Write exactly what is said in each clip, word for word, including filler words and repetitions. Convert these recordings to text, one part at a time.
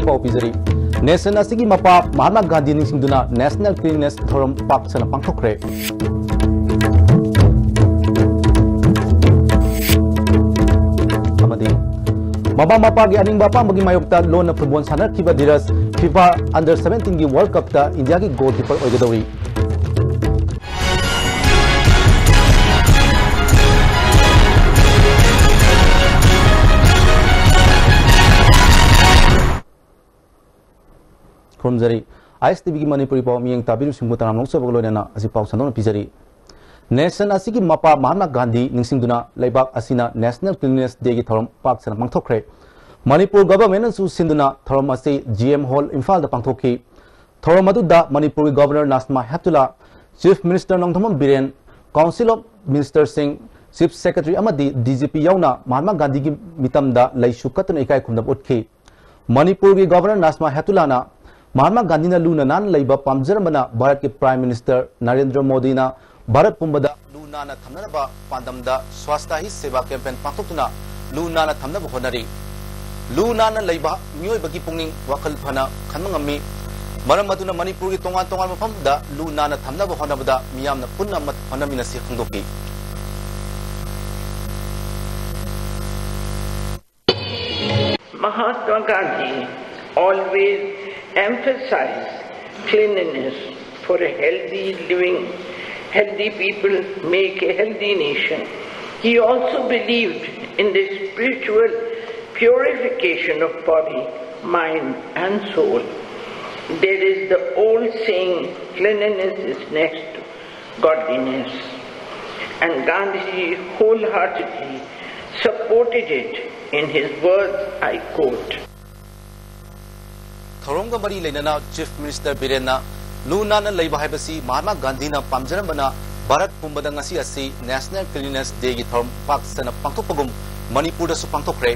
ꯄꯥꯎ ꯄꯤꯖꯔꯤ꯫ Nation ꯑꯁꯤꯒꯤ ꯃꯄꯥ ꯃꯍꯥꯠꯃꯥ ꯒꯥꯟꯙꯤ ꯅꯤꯡꯁꯤꯡꯗꯨꯅ National Cleanliness ꯊꯧꯔꯝ ꯄꯥꯛ ꯁꯟꯅ ꯄꯥꯡꯊꯣꯛꯈ꯭ꯔꯦ꯫ ꯑꯃꯗꯤ ꯃꯃꯥ ꯃꯄꯥꯒꯤ ꯑꯅꯤꯡꯕ ꯑꯄꯥꯝꯕꯒꯤ ꯃꯥꯌꯣꯛꯇ ꯂꯣꯟꯅ ꯐꯨꯠꯕꯣꯜ ꯁꯥꯟꯅꯈꯤꯕ ꯙꯤꯔꯖ FIFA Under seventeenꯒꯤ World Cupꯇ ꯏꯟꯗꯤꯌꯥꯒꯤ goalkeeper ꯑꯣꯏꯒꯗꯧꯔꯤ꯫ ꯈꯨꯔꯨꯝꯖꯔꯤ꯫ ISTVꯒꯤ ꯃꯅꯤꯄꯨꯔꯤ ꯄꯥꯎ ꯃꯤꯠꯌꯦꯡ ꯇꯥꯕꯤꯔꯤꯕꯁꯤꯡꯕꯨ ꯇꯔꯥꯝꯅ ꯑꯣꯛꯆꯕꯒ ꯂꯣꯏꯅꯅ ꯍꯧꯖꯤꯛ ꯄꯥꯎ ꯁꯟꯗꯣꯛꯅ ꯄꯤꯖꯔꯤ꯫ Nation ꯑꯁꯤꯒꯤ ꯃꯄꯥ ꯃꯍꯥꯠꯃꯥ ꯒꯥꯟꯙꯤ ꯅꯤꯡꯁꯤꯡꯗꯨꯅ ꯂꯩꯕꯥꯛ ꯑꯁꯤꯅ National Cleanliness Dayꯒꯤ ꯊꯧꯔꯝ ꯄꯥꯛ ꯁꯟꯅ ꯄꯥꯡꯊꯣꯛꯈ꯭ꯔꯦ꯫ ꯃꯅꯤꯄꯨꯔ governmentꯅꯁꯨ ꯁꯤꯟꯗꯨꯅ ꯊꯧꯔꯝ ꯑꯁꯤ GM Hall ꯏꯝꯐꯥꯜꯗ ꯄꯥꯡꯊꯣꯛꯈꯤ꯫ ꯊꯧꯔꯝ ꯑꯗꯨꯗ ꯃꯅꯤꯄꯨꯔꯒꯤ Governor Najma Heptulla, Chief Minister Nongthombam Biren, Council of Ministerꯁꯤꯡ, Chief Secretary ꯑꯃꯗꯤ DGP ꯌꯥꯎꯅ ꯃꯍꯥꯠꯃꯥ ꯒꯥꯟꯙꯤꯒꯤ ꯃꯤꯇꯝꯗ ꯂꯩꯁꯨ ꯀꯠꯇꯨꯅ ꯏꯀꯥꯏ ꯈꯨꯝꯅꯕ ꯎꯠꯈꯤ꯫ ꯃꯅꯤꯄꯨꯔꯒꯤ Governor ꯅꯥꯖꯃꯥ ꯍꯦꯞꯇꯨꯂꯥꯅ ꯃꯍꯥꯠꯃꯥ ꯒꯥꯟꯙꯤꯅ ꯂꯨꯅ ꯅꯥꯟꯅ ꯂꯩꯕ ꯄꯥꯝꯖꯔꯝꯕꯅ ꯚꯥꯔꯠꯀꯤ Prime Minister ꯅꯔꯦꯟꯗ꯭ꯔ ꯃꯣꯗꯤꯅ ꯚꯥꯔꯠ ꯄꯨꯝꯕꯗ ꯂꯨ ꯅꯥꯟꯅ ꯊꯝꯅꯅꯕ ꯄꯥꯟꯗꯝꯗ Swachhta Hi Seva campaign ꯄꯥꯡꯊꯣꯛꯇꯨꯅ ꯂꯨ ꯅꯥꯟꯅ ꯊꯝꯅꯕ ꯍꯣꯠꯅꯔꯤ꯫ ꯂꯨ ꯅꯥꯟꯅ ꯂꯩꯕ ꯃꯤꯑꯣꯏꯕꯒꯤ ꯄꯨꯛꯅꯤꯡ ꯋꯥꯈꯜ ꯐꯅ ꯈꯟꯕ ꯉꯝꯃꯤ꯫ ꯃꯔꯝ ꯑꯗꯨꯅ ꯃꯅꯤꯄꯨꯔꯒꯤ ꯇꯣꯉꯥꯟ ꯇꯣꯉꯥꯟꯕ ꯃꯐꯝꯗ ꯂꯨ ꯅꯥꯟꯅ ꯊꯝꯅꯕ ꯍꯣꯠꯅꯕꯗ ꯃꯤꯌꯥꯝꯅ ꯄꯨꯟꯅ ꯃꯠ-, ꯍꯣꯠꯅꯃꯤꯟꯅꯁꯤ ꯐꯣꯡꯗꯣꯛꯈꯤ꯫ Mahatma Gandhi always emphasized cleanliness for a healthy living. Healthy people make a healthy nation. He also believed in the spiritual purification of body, mind, and soul. There is the old saying, "Cleanliness is next to godliness." And Gandhiji wholeheartedly supported it in his words, I quote. ꯊꯧꯔꯝꯒ ꯃꯔꯤ ꯂꯩꯅꯅ Chief Minister ꯕꯤꯔꯦꯟꯅ ꯂꯨ ꯅꯥꯟꯅ ꯂꯩꯕ ꯍꯥꯏꯕꯁꯤ ꯃꯍꯥꯠꯃꯥ ꯒꯥꯟꯙꯤꯅ ꯄꯥꯝꯖꯔꯝꯕꯅ ꯚꯥꯔꯠ ꯄꯨꯝꯕꯗ ꯉꯁꯤ ꯑꯁꯤ National Cleanliness Dayꯒꯤ ꯊꯧꯔꯝ ꯄꯥꯛ ꯁꯟꯅ ꯄꯥꯡꯊꯣꯛꯄꯒꯨꯝ ꯃꯅꯤꯄꯨꯔꯗꯁꯨ ꯄꯥꯡꯊꯣꯛꯈ꯭ꯔꯦ꯫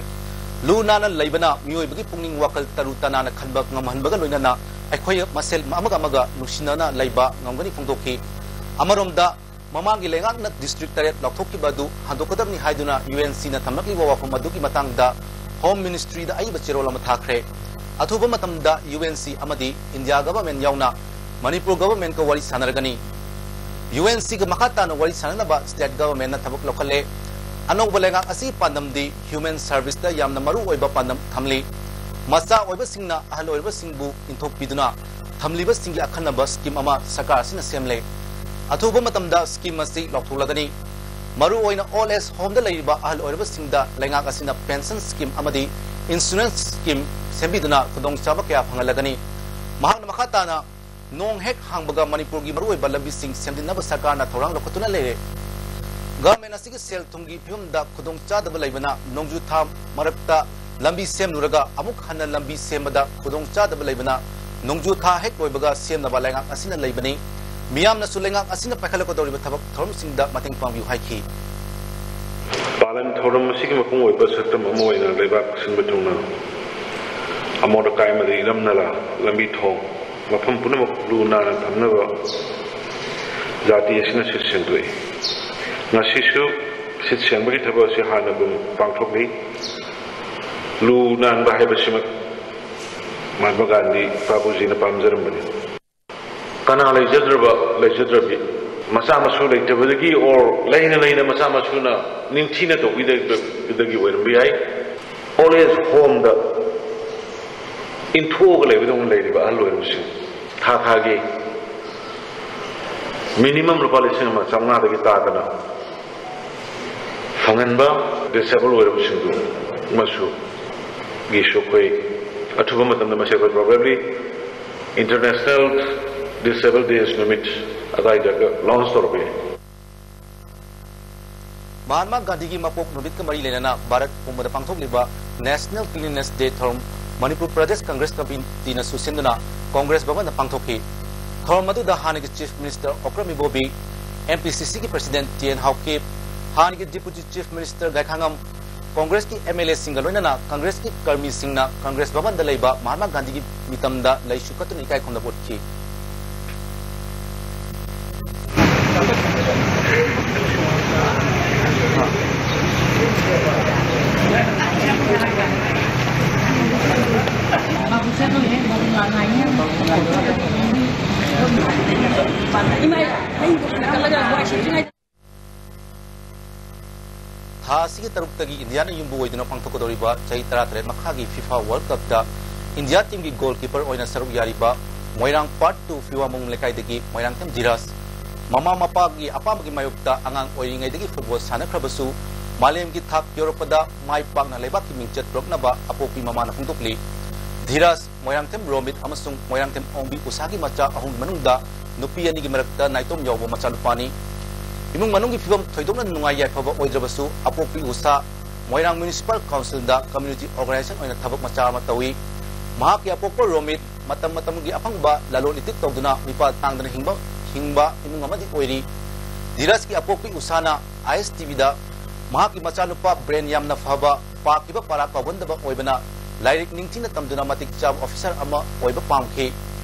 ꯂꯨ ꯅꯥꯟꯅ ꯂꯩꯕꯅ ꯃꯤꯑꯣꯏꯕꯒꯤ ꯄꯨꯛꯅꯤꯡ ꯋꯥꯈꯜ ꯇꯔꯨ ꯇꯅꯥꯟꯅ ꯈꯟꯕ ꯉꯝꯍꯟꯕꯒ ꯂꯣꯏꯅꯅ ꯑꯩꯈꯣꯏ ꯃꯁꯦꯜ ꯑꯃꯒ ꯑꯃꯒ ꯅꯨꯡꯁꯤꯅꯅ ꯂꯩꯕ ꯉꯝꯒꯅꯤ ꯐꯣꯡꯗꯣꯛꯈꯤ꯫ ꯑꯃꯔꯣꯝꯗ, ꯃꯃꯥꯡꯒꯤ ꯂꯩꯉꯥꯛꯅ district ꯇꯔꯦꯠ ꯂꯥꯎꯊꯣꯛꯈꯤꯕ ꯑꯗꯨ ꯍꯟꯗꯣꯛꯀꯗꯕꯅꯤ ꯍꯥꯏꯗꯨꯅ UNCꯅ ꯊꯝꯂꯛꯂꯤꯕ ꯋꯥꯐꯝ ꯑꯗꯨꯒꯤ ꯃꯇꯥꯡꯗ Home Ministryꯗ ꯑꯏꯕ ꯆꯦꯔꯣꯜ ꯑꯃ ꯊꯥꯈ꯭ꯔꯦ꯫ ꯑꯊꯨꯕ ꯃꯇꯝꯗ ꯌꯨ ꯑꯦꯟ ꯁꯤ ꯑꯃꯗꯤ ꯏꯟꯗꯤꯌꯥ ꯒꯚꯔꯟꯃꯦꯟꯠ ꯌꯥꯎꯅ ꯃꯅꯤꯄꯨꯔ ꯒꯚꯔꯟꯃꯦꯟꯠꯀ ꯋꯥꯔꯤ ꯁꯥꯟꯅꯔꯒꯅꯤ꯫ ꯌꯨ ꯑꯦꯟ ꯁꯤꯒ ꯃꯈꯥ ꯇꯥꯅ ꯋꯥꯔꯤ ꯁꯥꯟꯅꯅꯕ ꯁ꯭ꯇꯦꯠ ꯒꯚꯔꯟꯃꯦꯟꯠꯅ ꯊꯕꯛ ꯂꯧꯈꯠꯂꯦ꯫ ꯑꯅꯧꯕ ꯂꯩꯉꯥꯛ ꯑꯁꯤꯒꯤ ꯄꯥꯟꯗꯝꯗꯤ ꯍ꯭ꯌꯨꯃꯦꯟ ꯁꯔꯚꯤꯁꯇ ꯌꯥꯝꯅ ꯃꯔꯨ ꯑꯣꯏꯕ ꯄꯥꯟꯗꯝ ꯊꯝꯂꯤ꯫ ꯃꯆꯥ ꯑꯣꯏꯕꯁꯤꯡꯅ ꯑꯍꯜ ꯑꯣꯏꯔꯕꯁꯤꯡꯕꯨ ꯏꯟꯊꯣꯛꯄꯤꯗꯨꯅ ꯊꯝꯂꯤꯕꯁꯤꯡꯒꯤ ꯑꯈꯟꯅꯕ ꯁ꯭ꯀꯤꯝ ꯑꯃ ꯁꯔꯀꯥꯔ ꯑꯁꯤꯅ ꯁꯦꯝꯂꯦ꯫ ꯑꯊꯨꯕ ꯃꯇꯝꯗ ꯁ꯭ꯀꯤꯝ ꯑꯁꯤ ꯂꯥꯎꯊꯣꯛꯂꯒꯅꯤ꯫ ꯃꯔꯨꯑꯣꯏꯅ ꯑꯣꯜ ꯑꯦꯖ ꯍꯣꯝꯗ ꯂꯩꯔꯤꯕ ꯑꯍꯜ ꯑꯣꯏꯔꯕꯁꯤꯡꯗ ꯂꯩꯉꯥꯛ ꯑꯁꯤꯅ ꯄꯦꯟꯁꯟ ꯁ꯭ꯀꯤꯝ ꯑꯃꯗꯤ ꯏꯟꯁꯨꯔꯦꯟꯁ ꯁ꯭ꯀꯤꯝ ꯁꯦꯝꯕꯤꯗꯨꯅ ꯈꯨꯗꯣꯡꯆꯥꯕ ꯀꯌꯥ ꯐꯪꯍꯜꯂꯒꯅꯤ꯫ ꯃꯍꯥꯛꯅ ꯃꯈꯥ ꯇꯥꯅ, ꯅꯣꯡ ꯍꯦꯛ ꯍꯥꯡꯕꯒ ꯃꯅꯤꯄꯨꯔꯒꯤ ꯃꯔꯨꯑꯣꯏꯕ ꯂꯝꯕꯤꯁꯤꯡ ꯁꯦꯝꯖꯤꯟꯅꯕ ꯁꯔꯀꯥꯔꯅ ꯊꯧꯔꯥꯡ ꯂꯧꯈꯠꯇꯨꯅ ꯂꯩꯔꯦ꯫ ꯒꯚꯔꯟꯃꯦꯟꯠ ꯑꯁꯤꯒꯤ ꯁꯦꯜ ꯊꯨꯝꯒꯤ ꯐꯤꯕꯝꯗ ꯈꯨꯗꯣꯡꯆꯥꯗꯕ ꯂꯩꯕꯅ ꯅꯣꯡꯖꯨ ꯊꯥ ꯃꯔꯛꯇ ꯂꯝꯕꯤ ꯁꯦꯝꯂꯨꯔꯒ ꯑꯃꯨꯛ ꯍꯟꯅ ꯂꯝꯕꯤ ꯁꯦꯝꯕꯗ ꯈꯨꯗꯣꯡꯆꯥꯗꯕ ꯂꯩꯕꯅ ꯅꯣꯡꯖꯨ ꯊꯥ ꯍꯦꯛ ꯂꯣꯏꯕꯒ ꯁꯦꯝꯅꯕ ꯂꯩꯉꯥꯛ ꯑꯁꯤꯅ ꯂꯩꯕꯅꯤ꯫ ꯃꯤꯌꯥꯝꯅꯁꯨ ꯂꯩꯉꯥꯛ ꯑꯁꯤꯅ ꯄꯥꯏꯈꯠꯂꯛꯀꯗꯧꯔꯤꯕ ꯊꯕꯛ ꯊꯧꯔꯝꯁꯤꯡꯗ ꯃꯇꯦꯡ ꯄꯥꯡꯕꯤꯌꯨ ꯍꯥꯏꯈꯤ꯫ ꯄꯥꯂꯟ ꯊꯧꯔꯝ ꯑꯁꯤꯒꯤ ꯃꯄꯨꯡ ꯑꯣꯏꯕ ꯁꯛꯇꯝ ꯑꯃ ꯑꯣꯏꯅ ꯂꯩꯕꯥꯛ ꯁꯤꯟꯕ ꯊꯨꯡꯅ ꯑꯃꯣꯠ ꯑꯀꯥꯏ ꯑꯃꯗꯤ ꯏꯔꯝ ꯅꯂꯥ, ꯂꯝꯕꯤ ꯊꯣꯡ, ꯃꯐꯝ ꯄꯨꯝꯅꯃꯛ ꯂꯨ ꯅꯥꯟꯅ ꯊꯝꯅꯕ ꯖꯥꯇꯤ ꯑꯁꯤꯅ ꯁꯤꯠ ꯁꯦꯡꯗꯣꯛꯏ꯫ ꯉꯁꯤꯁꯨ ꯁꯤꯠ ꯁꯦꯡꯕꯒꯤ ꯊꯕꯛ ꯑꯁꯤ ꯍꯥꯟꯅꯒꯨꯝ ꯄꯥꯡꯊꯣꯛꯂꯤ꯫ ꯂꯨ ꯅꯥꯟꯕ ꯍꯥꯏꯕꯁꯤꯃꯛ ꯃꯍꯥꯠꯃꯥ ꯒꯥꯟꯙꯤ ꯕꯥꯄꯨꯖꯤꯅ ꯄꯥꯝꯖꯔꯝꯕꯅꯤ꯫ ꯀꯅꯥ ꯂꯩꯖꯗ꯭ꯔꯕ, ꯂꯩꯖꯗ꯭ꯔꯕꯤ, ꯃꯆꯥ ꯃꯁꯨ ꯂꯩꯇꯕꯗꯒꯤ or ꯂꯩꯅ ꯂꯩꯅ ꯃꯆꯥ ꯃꯁꯨꯅ ꯅꯤꯡꯊꯤꯅ ꯇꯧꯕꯤꯗꯕꯗꯒꯤ ꯑꯣꯏꯔꯝꯕ ꯌꯥꯏ꯫ ꯑꯣꯜ ꯑꯦꯖ ꯍꯣꯝꯗ ꯏꯟꯊꯣꯛꯑꯒ ꯂꯩꯕꯗꯧꯅ ꯂꯩꯔꯤꯕ ꯑꯍꯜ ꯑꯣꯏꯔꯕꯁꯤꯡ ꯊꯥ ꯊꯥꯒꯤ ꯃꯤꯅꯤꯃꯝ ꯂꯨꯄꯥ ꯂꯤꯁꯤꯡ ꯑꯃ ꯆꯥꯝꯃꯉꯥꯗꯒꯤ ꯇꯥꯗꯅ ꯐꯪꯍꯟꯕ, ꯗꯤꯁꯦꯕꯜ ꯑꯣꯏꯔꯕꯁꯤꯡꯗꯨ ꯑꯃꯁꯨ ꯒꯤꯁꯨ ꯑꯩꯈꯣꯏ ꯑꯊꯨꯕ ꯃꯇꯝꯗ ꯃꯁꯤ ꯑꯩꯈꯣꯏ probably International Disabled Days ꯅꯨꯃꯤꯠ ꯑꯗꯥꯏꯗꯒ ꯂꯣꯟꯆ ꯇꯧꯔꯛꯄ ꯌꯥꯏ꯫ ꯃꯍꯥꯠꯃꯥ ꯒꯥꯟꯙꯤꯒꯤ ꯃꯄꯣꯛ ꯅꯨꯃꯤꯠꯀ ꯃꯔꯤ ꯂꯩꯅꯅ ꯚꯥꯔꯠ ꯄꯨꯝꯕꯗ ꯄꯥꯡꯊꯣꯛꯂꯤꯕ ꯅꯦꯁꯅꯦꯜ ꯀ꯭ꯂꯤꯟꯂꯤꯅꯦꯁ ꯗꯦ ꯊꯧꯔꯝ ꯃꯅꯤꯄꯨꯔ ꯄ꯭ꯔꯗꯦꯁ ꯀꯪꯒ꯭ꯔꯦꯁ ꯀꯃꯤꯇꯤꯅꯁꯨ ꯁꯤꯟꯗꯨꯅ ꯀꯪꯒ꯭ꯔꯦꯁ ꯚꯕꯟꯗ ꯄꯥꯡꯊꯣꯛꯈꯤ꯫ ꯊꯧꯔꯝ ꯑꯗꯨꯗ ꯍꯥꯟꯅꯒꯤ chief minister Okram Ibobi, M P C ꯁꯤꯒꯤ ꯄ꯭ꯔꯁꯤꯗꯦꯟꯠ ꯇꯤ ꯑꯦꯟ ꯍꯥꯎꯀꯤꯞ, ꯍꯥꯟꯅꯒꯤ ꯗꯤꯄꯨꯇꯤ ꯆꯤꯐ ꯃꯤꯅꯤꯁꯇꯔ ꯒꯥꯏꯈꯥꯉꯝ, ꯀꯪꯒ꯭ꯔꯦꯁꯀꯤ ꯑꯦꯝ ꯑꯦꯜ ꯑꯦꯁꯤꯡꯒ ꯂꯣꯏꯅꯅ ꯀꯪꯒ꯭ꯔꯦꯁꯀꯤ ꯀꯔꯃꯤꯁꯤꯡꯅ ꯀꯪꯒ꯭ꯔꯦꯁ ꯚꯕꯟꯗ ꯂꯩꯕ ꯃꯍꯥꯠꯃꯥ ꯒꯥꯟꯙꯤꯒꯤ ꯃꯤꯇꯝꯗ ꯂꯩꯁꯨ ꯀꯠꯇꯨꯅ ꯏꯀꯥꯏ ꯈꯨꯝꯅꯕ ꯎꯠꯈꯤ꯫ ꯊꯥ ꯑꯁꯤꯒꯤ ꯇꯔꯨꯛꯇꯒꯤ ꯏꯟꯗꯤꯌꯥꯅ ꯌꯨꯝꯕꯨ ꯑꯣꯏꯗꯨꯅ ꯄꯥꯡꯊꯣꯛꯀꯗꯧꯔꯤꯕ ꯆꯍꯤ ꯇꯔꯥꯇꯔꯦꯠ ꯃꯈꯥꯒꯤ ꯐꯤꯐꯥ ꯋꯥꯔꯜꯗ ꯀꯞꯇ ꯏꯟꯗꯤꯌꯥ ꯇꯤꯝꯒꯤ ꯒꯣꯜꯀꯤꯄꯔ ꯑꯣꯏꯅ ꯁꯔꯨꯛ ꯌꯥꯔꯤꯕ ꯃꯣꯏꯔꯥꯡ ꯄꯥꯔꯠ ꯇꯨ ꯐꯤꯋꯥꯃꯨꯡ ꯂꯩꯀꯥꯏꯗꯒꯤ ꯃꯣꯏꯔꯥꯡꯊꯦꯝ ꯙꯤꯔꯥꯖ꯫ ꯃꯃꯥ ꯃꯄꯥꯒꯤ ꯑꯄꯥꯝꯕꯒꯤ ꯃꯥꯌꯣꯛꯇ ꯑꯉꯥꯡ ꯑꯣꯏꯔꯤꯉꯩꯗꯒꯤ ꯐꯨꯠꯕꯣꯜ ꯁꯥꯟꯅꯈ꯭ꯔꯕꯁꯨ ꯃꯥꯂꯦꯝꯒꯤ ꯊꯥꯛ ꯌꯧꯔꯛꯄꯗ ꯃꯥꯏ ꯄꯥꯛꯅ ꯂꯩꯕꯥꯛꯀꯤ ꯃꯤꯡꯆꯠ ꯄꯨꯔꯛꯅꯕ ꯑꯄꯣꯛꯄꯤ ꯃꯃꯥꯅ ꯐꯣꯡꯗꯣꯛꯂꯤ꯫ ꯙꯤꯔꯥꯖ ꯃꯣꯏꯔꯥꯡꯊꯦꯝ ꯔꯣꯃꯤꯠ ꯑꯃꯁꯨꯡ ꯃꯣꯏꯔꯥꯡꯊꯦꯝ ꯑꯣꯡꯕꯤ ꯎꯁꯥꯒꯤ ꯃꯆꯥ ꯑꯍꯨꯝꯒꯤ ꯃꯅꯨꯡꯗ ꯅꯨꯄꯤ ꯑꯅꯤꯒꯤ ꯃꯔꯛꯇ ꯅꯥꯏꯇꯣꯝ ꯌꯥꯎꯕ ꯃꯆꯥꯅꯨꯄꯥꯅꯤ꯫ ꯏꯃꯨꯡ ꯃꯅꯨꯡꯒꯤ ꯐꯤꯕꯝ ꯊꯣꯏꯗꯣꯛꯅ ꯅꯨꯡꯉꯥꯏ ꯌꯥꯏꯐꯕ ꯑꯣꯏꯗ꯭ꯔꯕꯁꯨ ꯑꯄꯣꯛꯄꯤ ꯎꯁꯥ ꯃꯣꯏꯔꯥꯡ ꯃ꯭ꯌꯨꯅꯤꯁꯤꯄꯥꯜ ꯀꯥꯎꯟꯁꯤꯜꯗ ꯀꯝꯃ꯭ꯌꯨꯅꯤꯇꯤ ꯑꯣꯔꯒꯅꯥꯏꯖꯦꯁꯟ ꯑꯣꯏꯅ ꯊꯕꯛ ꯃꯆꯥ ꯑꯃ ꯇꯧꯏ꯫ ꯃꯍꯥꯛꯀꯤ ꯑꯄꯣꯛꯄ ꯔꯣꯃꯤꯠ ꯃꯇꯝ ꯃꯇꯝꯒꯤ ꯑꯐꯪꯕ ꯂꯂꯣꯟ ꯏꯇꯤꯛ ꯇꯧꯗꯨꯅ ꯃꯤꯄꯥꯜ ꯇꯥꯡꯗꯅ ꯍꯤꯡꯕ, ꯍꯤꯡꯕ ꯏꯃꯨꯡ ꯑꯃꯗꯤ ꯑꯣꯏꯔꯤ꯫ ꯙꯤꯔꯖꯀꯤ ꯑꯄꯣꯛꯄꯤ ꯎꯁꯥꯅ ꯑꯥꯏ ꯑꯦꯁ ꯇꯤ ꯚꯤꯗ ꯃꯍꯥꯛꯀꯤ ꯃꯆꯥꯅꯨꯄꯥ ꯕ꯭ꯔꯦꯟ ꯌꯥꯝꯅ ꯐꯕ, ꯄꯥꯈꯤꯕ ꯄꯥꯔꯥ ꯀꯥꯎꯒꯟꯗꯕ ꯑꯣꯏꯕꯅ ꯂꯥꯏꯔꯤꯛ ꯅꯤꯡꯊꯤꯅ ꯇꯝꯗꯨꯅ ꯃꯇꯤꯛ ꯆꯥꯕ ꯑꯣꯐꯤꯁꯥꯔ ꯑꯃ ꯑꯣꯏꯕ ꯄꯥꯝꯈꯤ꯫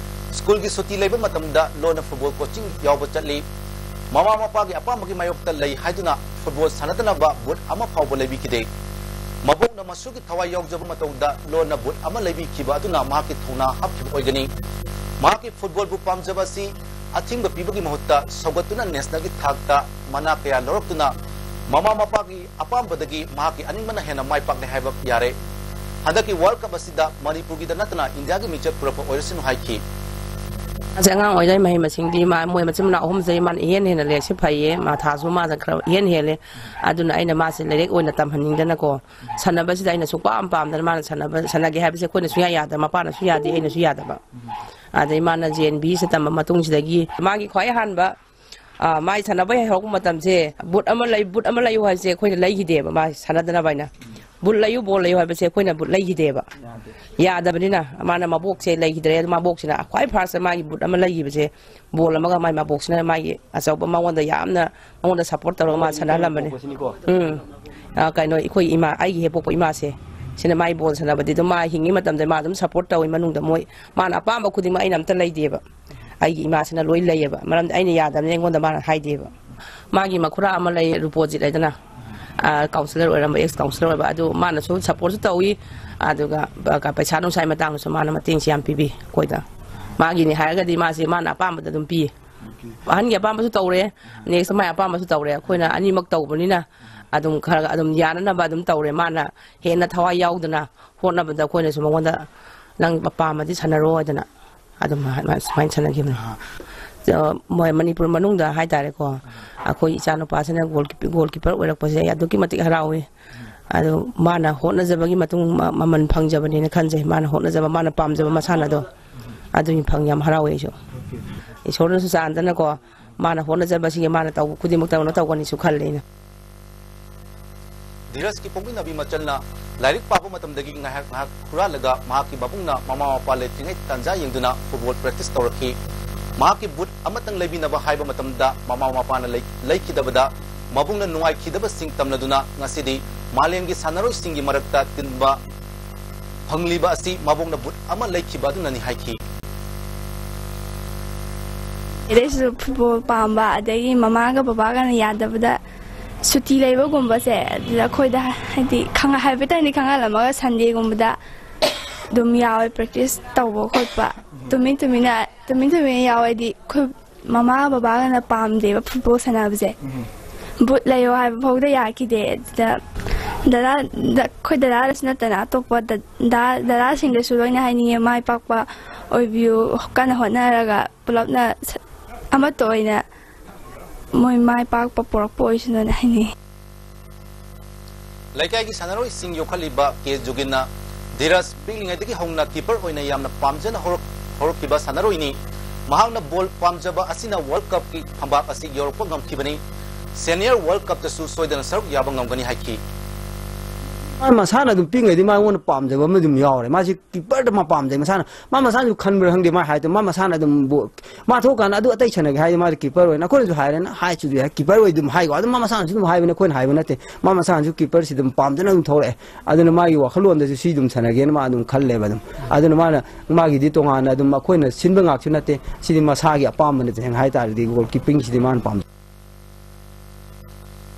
ꯁ꯭ꯀꯨꯜꯒꯤ ꯁꯨꯇꯤ ꯂꯩꯕ ꯃꯇꯝꯗ ꯂꯣꯟꯅ ꯐꯨꯠꯕꯣꯜ ꯀꯣꯆꯤꯡ ꯌꯥꯎꯕ ꯆꯠꯂꯤ꯫ ꯃꯃꯥ ꯃꯄꯥꯒꯤ ꯑꯄꯥꯝꯕꯒꯤ ꯃꯥꯌꯣꯛꯇ ꯂꯩ ꯍꯥꯏꯗꯨꯅ ꯐꯨꯠꯕꯣꯜ ꯁꯥꯟꯅꯗꯅꯕ ꯕꯨꯠ ꯑꯃ ꯐꯥꯎꯕ ꯂꯩꯕꯤꯈꯤꯗꯦ꯫ ꯃꯕꯣꯛꯅ ꯃꯁꯨꯒꯤ ꯊꯋꯥꯏ ꯌꯥꯎꯖꯕ ꯃꯇꯧꯗ ꯂꯣꯟꯅ ꯕꯨꯠ ꯑꯃ ꯂꯩꯕꯤꯈꯤꯕ ꯑꯗꯨꯅ ꯃꯍꯥꯛꯀꯤ ꯊꯧꯅꯥ ꯍꯥꯞꯈꯤꯕ ꯑꯣꯏꯒꯅꯤ꯫ ꯃꯍꯥꯛꯀꯤ ꯐꯨꯠꯕꯣꯜꯕꯨ ꯄꯥꯝꯖꯕ ꯑꯁꯤ ꯑꯊꯤꯡꯕ ꯄꯤꯕꯒꯤ ꯃꯍꯨꯠꯇ ꯁꯧꯒꯠꯇꯨꯅ ꯅꯦꯁꯅꯦꯜꯒꯤ ꯊꯥꯛꯇ ꯃꯅꯥ ꯀꯌꯥ ꯂꯧꯔꯛꯇꯨꯅ ꯃꯃꯥ ꯃꯄꯥꯒꯤ ꯑꯄꯥꯝꯕꯗꯒꯤ ꯃꯍꯥꯛꯀꯤ ꯑꯅꯤꯡꯕꯅ ꯍꯦꯟꯅ ꯃꯥꯏ ꯄꯥꯛꯂꯦ ꯍꯥꯏꯕ ꯌꯥꯔꯦ꯫ ꯍꯟꯗꯛꯀꯤ ꯋꯥꯔꯜꯗ ꯀꯞ ꯑꯁꯤꯗ ꯃꯅꯤꯄꯨꯔꯒꯤꯗ ꯅꯠꯇꯅ ꯏꯟꯗꯤꯌꯥꯒꯤ ꯃꯤꯡꯆꯠ ꯄꯨꯔꯛꯄ ꯑꯣꯏꯔꯁꯅꯨ ꯍꯥꯏꯈꯤ꯫ ꯃꯥꯁꯦ ꯑꯉꯥꯡ ꯑꯣꯏꯔꯤꯉꯩ ꯃꯍꯩ ꯃꯁꯤꯡꯗꯤ ꯃꯥ, ꯃꯣꯏ ꯃꯆꯤꯟ ꯃꯅꯥꯎ ꯑꯍꯨꯝꯁꯦ ꯃꯥꯅ ꯏꯍꯦꯟ ꯍꯦꯟꯅ ꯂꯥꯏꯔꯤꯛꯁꯦ ꯐꯩꯌꯦ, ꯃꯥ ꯊꯥꯁꯨ ꯃꯥꯁꯦ ꯈꯔ ꯏꯍꯦꯟ ꯍꯦꯜꯂꯦ꯫ ꯑꯗꯨꯅ ꯑꯩꯅ ꯃꯥꯁꯦ ꯂꯥꯏꯔꯤꯛ ꯑꯣꯏꯅ ꯇꯝꯍꯟꯅꯤꯡꯗꯅꯀꯣ, ꯁꯥꯟꯅꯕꯁꯤꯗ ꯑꯩꯅ ꯁꯨꯡꯄꯥꯝ ꯄꯥꯝꯗꯅ ꯃꯥꯅ ꯁꯥꯟꯅꯕ, ꯁꯥꯟꯅꯒꯦ ꯍꯥꯏꯕꯁꯦ ꯑꯩꯈꯣꯏꯅ ꯁꯨꯡꯌꯥ ꯌꯥꯗꯕ, ꯃꯄꯥꯅꯁꯨ ꯌꯥꯗꯦ, ꯑꯩꯅꯁꯨ ꯌꯥꯗꯕ꯫ ꯑꯗꯩ ꯃꯥꯅ ꯖꯦ ꯑꯦꯟ ꯕꯤꯁꯦ ꯇꯝꯕ ꯃꯇꯨꯡꯁꯤꯗꯒꯤ ꯃꯥꯒꯤ ꯈ꯭ꯋꯥꯏ ꯑꯍꯥꯟꯕ, ꯑ, ꯃꯥꯒꯤ ꯁꯥꯟꯅꯕ ꯍꯦꯛ ꯍꯧꯔꯛꯄ ꯃꯇꯝꯁꯦ ꯕꯨꯠ ꯑꯃ ꯂꯩ-, ꯕꯨꯠ ꯑꯃ ꯂꯩꯌꯨ ꯍꯥꯏꯁꯦ ꯑꯩꯈꯣꯏꯅ ꯂꯩꯈꯤꯗꯦꯕ, ꯃꯥ ꯁꯥꯟꯅꯗꯅꯕ ꯍꯥꯏꯅ꯫ ꯕꯨꯠ ꯂꯩꯌꯨ, ꯕꯣꯜ ꯂꯩꯌꯨ ꯍꯥꯏꯕꯁꯦ ꯑꯩꯈꯣꯏꯅ ꯕꯨꯠ ꯂꯩꯈꯤꯗꯦꯕ꯫ ꯌꯥꯗꯕꯅꯤꯅ ꯃꯥꯅ ꯃꯕꯣꯛꯁꯦ ꯂꯩꯈꯤꯗ꯭ꯔꯦ꯫ ꯑꯗꯨ ꯃꯕꯣꯛꯁꯤꯅ ꯈ꯭ꯋꯥꯏ ꯐꯥꯔꯁꯇ ꯃꯥꯒꯤ ꯕꯨꯠ ꯑꯃ ꯂꯩꯈꯤꯕꯁꯦ, ꯕꯣꯜ ꯑꯃꯒ ꯃꯥꯒꯤ ꯃꯕꯣꯛꯁꯤꯅ ꯃꯥꯒꯤ ꯑꯆꯧꯕ ꯃꯉꯣꯟꯗ ꯌꯥꯝꯅ ꯃꯉꯣꯟꯗ ꯁꯞꯄꯣꯔꯠ ꯇꯧꯔꯒ ꯃꯥ ꯁꯥꯟꯅꯍꯜꯂꯝꯕꯅꯤ꯫ ꯎꯝ꯫ ꯑ, ꯀꯩꯅꯣ, ꯑꯩꯈꯣꯏ ꯏꯃꯥ, ꯑꯩꯒꯤ ꯍꯦꯛ ꯄꯣꯛꯄ ꯏꯃꯥꯁꯦ, ꯁꯤꯅ ꯃꯥꯒꯤ ꯕꯣꯜ ꯁꯥꯟꯅꯕꯗꯤ ꯑꯗꯨꯝ ꯃꯥ ꯍꯤꯡꯉꯤ ꯃꯇꯝꯗ ꯃꯥ ꯑꯗꯨꯝ ꯁꯞꯄꯣꯔꯠ ꯇꯧꯋꯤ꯫ ꯃꯅꯨꯡꯗ ꯃꯣꯏ, ꯃꯥꯅ ꯑꯄꯥꯝꯕ ꯈꯨꯗꯤꯡꯃꯛ ꯑꯩꯅ ꯑꯝꯇ ꯂꯩꯗꯦꯕ꯫ ꯑꯩꯒꯤ ꯏꯃꯥꯁꯤꯅ ꯂꯣꯏ ꯂꯩꯌꯦꯕ, ꯃꯔꯝꯗꯤ ꯑꯩꯅ ꯌꯥꯗꯕꯅꯤꯅ ꯑꯩꯉꯣꯟꯗ ꯃꯥꯅ ꯍꯥꯏꯗꯦꯕ꯫ ꯃꯥꯒꯤ ꯃꯈꯨꯔꯥ ꯑꯃ ꯂꯩ, ꯔꯨꯄꯣꯖꯤꯠ ꯍꯥꯏꯗꯅ, ꯑ, ꯀꯥꯎꯟꯁꯤꯂꯔ ꯑꯣꯏꯔꯝꯕ, ꯑꯦꯛꯁ ꯀꯥꯎꯟꯁꯤꯂꯔ ꯑꯣꯏꯕ, ꯑꯗꯨ ꯃꯥꯅꯁꯨ ꯁꯞꯄꯣꯔꯠꯁꯨ ꯇꯧꯏ꯫ ꯑꯗꯨꯒ ꯄ-, ꯄꯩꯁꯥ ꯅꯨꯡꯁꯥꯒꯤ ꯃꯇꯥꯡꯗꯁꯨ ꯃꯥꯅ ꯃꯇꯦꯡꯁꯤ ꯌꯥꯝ ꯄꯤꯕꯤ ꯑꯩꯈꯣꯏꯗ꯫ ꯃꯥꯒꯤꯅꯤ ꯍꯥꯏꯔꯒꯗꯤ ꯃꯥꯁꯦ ꯃꯥꯅ ꯑꯄꯥꯝꯕꯗ ꯑꯗꯨꯝ ꯄꯤ꯫ ꯑꯍꯟꯒꯤ ꯑꯄꯥꯝꯕꯁꯨ ꯇꯧꯔꯦ, ꯅꯦꯛꯁ ꯃꯥꯏ ꯑꯄꯥꯝꯕꯁꯨ ꯇꯧꯔꯦ꯫ ꯑꯩꯈꯣꯏꯅ ꯑꯅꯤꯃꯛ ꯇꯧꯕꯅꯤꯅ ꯑꯗꯨꯝ ꯈꯔ ꯑꯗꯨꯝ ꯌꯥꯅꯅꯕ ꯑꯗꯨꯝ ꯇꯧꯔꯦ꯫ ꯃꯥꯅ ꯍꯦꯟꯅ ꯊꯋꯥꯏ ꯌꯥꯎꯗꯅ ꯍꯣꯠꯅꯕꯗ ꯑꯩꯈꯣꯏꯅꯁꯨ ꯃꯉꯣꯟꯗ "ꯅꯪ ꯑꯄꯥꯝꯕꯗꯤ ꯁꯥꯟꯅꯔꯣ" ꯍꯥꯏꯗꯅ ꯑꯗꯨꯝ ꯍꯥꯏ-, ꯁꯨꯃꯥꯏꯅ ꯁꯥꯟꯅꯈꯤꯕꯅꯦ꯫ ꯑꯥ꯫ ꯑ, ꯃꯣꯏ ꯃꯅꯤꯄꯨꯔ ꯃꯅꯨꯡꯗ ꯍꯥꯏꯇꯥꯔꯦꯀꯣ, ꯑꯩꯈꯣꯏ ꯏꯆꯥꯅꯨꯄꯥꯁꯤꯅ ꯒꯣꯜ ꯀꯤꯞ-, ꯒꯣꯜ ꯀꯤꯞꯄꯔ ꯑꯣꯏꯔꯛꯄꯁꯦ ꯑꯩ ꯑꯗꯨꯛꯀꯤ ꯃꯇꯤꯛ ꯍꯔꯥꯎꯏ꯫ ꯑꯗꯨ ꯃꯥꯅ ꯍꯣꯠꯅꯖꯕꯒꯤ ꯃꯇꯨꯡ ꯃ-, ꯃꯃꯜ ꯐꯪꯖꯕꯅꯦꯅ ꯈꯟꯖꯩ꯫ ꯃꯥꯅ ꯍꯣꯠꯅꯖꯕ, ꯃꯥꯅ ꯄꯥꯝꯖꯕ ꯃꯁꯥꯟꯅꯗꯣ, ꯑꯗꯨꯒꯤ ꯐꯪ ꯌꯥꯝ ꯍꯔꯥꯎꯋꯦ ꯑꯩꯁꯨ꯫ ꯏꯁꯣꯔꯅꯁꯨ ꯆꯥꯟꯗꯅꯀꯣ, ꯃꯥꯅ ꯍꯣꯠꯅꯖꯕꯁꯤꯡꯁꯦ ꯃꯥꯅ ꯇꯧꯕ ꯈꯨꯗꯤꯡꯃꯛꯇ ꯀꯩꯅꯣ ꯇꯧꯒꯅꯤꯁꯨ ꯈꯜꯂꯦ ꯑꯩꯅ꯫ ꯙꯤꯔꯖꯀꯤ ꯄꯣꯛꯃꯤꯟꯅꯕꯤ ꯃꯆꯜꯅ ꯂꯥꯏꯔꯤꯛ ꯄꯥꯕ ꯃꯇꯝꯗꯒꯤ ꯉꯥꯏꯍꯥꯛ ꯉꯥꯏꯍꯥꯛ ꯍꯨꯔꯥꯜꯂꯒ ꯃꯍꯥꯛꯀꯤ ꯃꯕꯨꯡꯅ ꯃꯃꯥ ꯃꯄꯥ ꯂꯩꯇ꯭ꯔꯤꯉꯩ ꯇꯥꯟꯖꯥ ꯌꯦꯡꯗꯨꯅ ꯐꯨꯠꯕꯣꯜ ꯄ꯭ꯔꯦꯛꯇꯤꯁ ꯇꯧꯔꯛꯈꯤ꯫ ꯃꯍꯥꯛꯀꯤ ꯕꯨꯠ ꯑꯃꯇꯪ ꯂꯩꯕꯤꯅꯕ ꯍꯥꯏꯕ ꯃꯇꯝꯗ ꯃꯃꯥ ꯃꯄꯥꯅ ꯂꯩ-, ꯂꯩꯈꯤꯗꯕꯗ ꯃꯕꯨꯡꯅ ꯅꯨꯡꯉꯥꯏꯈꯤꯗꯕꯁꯤꯡ ꯇꯝꯂꯗꯨꯅ ꯉꯁꯤꯗꯤ ꯃꯥꯂꯦꯝꯒꯤ ꯁꯥꯟꯅꯔꯣꯏꯁꯤꯡꯒꯤ ꯃꯔꯛꯇ ꯇꯤꯟꯕ ꯐꯪꯂꯤꯕ ꯑꯁꯤ ꯃꯕꯣꯛꯅ ꯕꯨꯠ ꯑꯃ ꯂꯩꯈꯤꯕ ꯑꯗꯨꯅꯅꯤ ꯍꯥꯏꯈꯤ꯫ ꯑꯗꯩꯁꯨ ꯐꯨꯠꯕꯣꯜ ꯄꯥꯝꯕ, ꯑꯗꯒꯤ ꯃꯃꯥꯒ ꯕꯕꯥꯒꯅ ꯌꯥꯗꯕꯗ ꯁꯨꯇꯤ ꯂꯩꯕꯒꯨꯝꯕꯁꯦ ꯑꯗꯨꯗ ꯑꯩꯈꯣꯏꯗ ꯍꯥꯏꯗꯤ ꯈꯪ-, ꯍꯥꯏꯐꯦꯠꯇꯪꯗꯤ ꯈꯪꯍꯜꯂꯝꯃꯒ ꯁꯟꯗꯦꯒꯨꯝꯕꯗ ꯑꯗꯨꯝ ꯌꯥꯎꯋꯦ ꯄ꯭ꯔꯦꯛꯇꯤꯁ ꯇꯧꯕ ꯈꯣꯠꯄ꯫ ꯇꯨꯃꯤꯟ ꯇꯨꯃꯤꯟꯅ, ꯇꯨꯃꯤꯟ ꯇꯨꯃꯤꯟꯅ ꯌꯥꯎꯋꯦ ꯍꯥꯏꯗꯤ ꯑꯩꯈꯣꯏ ꯃꯃꯥ ꯕꯕꯥꯒꯅ ꯄꯥꯝꯗꯦꯕ ꯐꯨꯠꯕꯣꯜ ꯁꯥꯟꯅꯕꯁꯦ꯫ ꯕꯨꯠ ꯂꯩꯌꯣ ꯍꯥꯏꯕ ꯐꯥꯎꯗ ꯌꯥꯈꯤꯗꯦ꯫ ꯑꯗꯨꯗ ꯗꯗꯥ, ꯗ-, ꯑꯩꯈꯣꯏ ꯗꯗꯥꯗꯁꯨ ꯅꯠꯇꯅ ꯑꯇꯣꯞꯄ ꯗ-, ꯗꯥ-, ꯗꯗꯥꯁꯤꯡꯗꯁꯨ ꯂꯣꯏꯅ ꯍꯥꯏꯅꯤꯡꯉꯦ, ꯃꯥꯏ ꯄꯥꯛꯄ ꯑꯣꯏꯕꯤꯌꯨ, ꯀꯟꯅ ꯍꯣꯠꯅꯔꯒ ꯄꯨꯂꯞꯅ ꯁ-, ꯑꯃꯠꯇ ꯑꯣꯏꯅ ꯃꯣꯏ ꯃꯥꯏ ꯄꯥꯛꯄ ꯄꯨꯔꯛꯄ ꯑꯣꯏꯁꯅꯨꯅ ꯍꯥꯏꯅꯤꯡꯉꯤ꯫ ꯂꯩꯀꯥꯏꯒꯤ ꯁꯥꯟꯅꯔꯣꯏꯁꯤꯡ ꯌꯣꯛꯈꯠꯂꯤꯕ ꯀꯦ ꯖꯨꯒꯤꯟꯅ ꯙꯤꯔꯖ ꯄꯤꯛꯂꯤꯉꯩꯗꯒꯤ ꯍꯧꯅ ꯀꯤꯄꯔ ꯑꯣꯏꯅ ꯌꯥꯝꯅ ꯄꯥꯝꯖꯅ ꯍꯧꯔꯛ-, ꯍꯧꯔꯛꯈꯤꯕ ꯁꯥꯟꯅꯔꯣꯏꯅꯤ꯫ ꯃꯍꯥꯛꯅ ꯕꯣꯜ ꯄꯥꯝꯖꯕ ꯑꯁꯤꯅ ꯋꯥꯔꯜꯗ ꯀꯞꯀꯤ ꯐꯝꯕꯥꯛ ꯑꯁꯤ ꯌꯧꯔꯛꯄ ꯉꯝꯈꯤꯕꯅꯤ꯫ ꯁꯦꯅꯤꯌꯔ ꯋꯥꯔꯜꯗ ꯀꯞꯇꯁꯨ ꯁꯣꯏꯗꯅ ꯁꯔꯨꯛ ꯌꯥꯕ ꯉꯝꯒꯅꯤ ꯍꯥꯏꯈꯤ꯫ ꯃꯥ ꯃꯁꯥꯅ ꯑꯗꯨꯝ ꯄꯤꯛꯉꯩꯗꯤ ꯃꯉꯣꯟꯗ ꯄꯥꯝꯖꯕ ꯑꯃ ꯑꯗꯨꯝ ꯌꯥꯎꯔꯦ꯫ ꯃꯥꯁꯤ ꯀꯤꯄꯔꯗ ꯃꯥ ꯄꯥꯝꯖꯩ꯫ ꯃꯁꯥꯅ, ꯃꯥ ꯃꯁꯥꯅꯁꯨ ꯈꯟꯕ꯭ꯔꯥ ꯈꯪꯗꯦ, ꯃꯥ ꯍꯥꯏꯗꯣ, ꯃꯥ ꯃꯁꯥꯅ ꯑꯗꯨꯝ ꯕꯣ-, ꯃꯥ ꯊꯣꯛꯑꯀꯥꯟꯗ ꯑꯗꯨ ꯑꯇꯩ ꯁꯥꯟꯅꯒꯦ ꯍꯥꯏꯗꯤ ꯃꯥꯗꯤ ꯀꯤꯄꯔ ꯑꯣꯏꯅ ꯑꯩꯈꯣꯏꯅꯁꯨ ꯍꯥꯏꯔꯦꯅ ꯍꯥꯏꯁꯨ ꯌꯥꯏ, ꯀꯤꯄꯔ ꯑꯣꯏ ꯑꯗꯨꯝ ꯍꯥꯏꯀꯣ꯫ ꯑꯗꯨꯝ ꯃꯥ ꯃꯁꯥꯅꯁꯨ ꯑꯗꯨꯝ ꯍꯥꯏꯕꯅꯦ, ꯑꯩꯈꯣꯏꯅ ꯍꯥꯏꯕ ꯅꯠꯇꯦ꯫ ꯃꯥ ꯃꯁꯥꯅꯁꯨ ꯀꯤꯄꯔꯁꯤ ꯑꯗꯨꯝ ꯄꯥꯝꯖꯅ ꯑꯗꯨꯝ ꯊꯣꯛꯂꯛꯑꯦ꯫ ꯑꯗꯨꯅ ꯃꯥꯒꯤ ꯋꯥꯈꯜꯂꯣꯟꯗꯁꯨ ꯁꯤ ꯑꯗꯨꯝ ꯁꯥꯟꯅꯒꯦꯅ ꯃꯥ ꯑꯗꯨꯝ ꯈꯜꯂꯦꯕ ꯑꯗꯨꯝ꯫ ꯑꯗꯨꯅ ꯃꯥꯅ, ꯃꯥꯒꯤꯗꯤ ꯇꯣꯉꯥꯟꯅ ꯑꯗꯨꯝ ꯑꯩꯈꯣꯏꯅ ꯁꯤꯟꯕ ꯉꯥꯛꯁꯨ ꯅꯠꯇꯦ꯫ ꯁꯤꯗꯤ ꯃꯁꯥꯒꯤ ꯑꯄꯥꯝꯕꯅꯦ, ꯇꯁꯦꯡꯅ ꯍꯥꯏ ꯇꯥꯔꯗꯤ ꯒꯣꯜ ꯀꯤꯄꯤꯡꯁꯤꯗꯤ ꯃꯥꯅ ꯄꯥꯝꯖꯩ꯫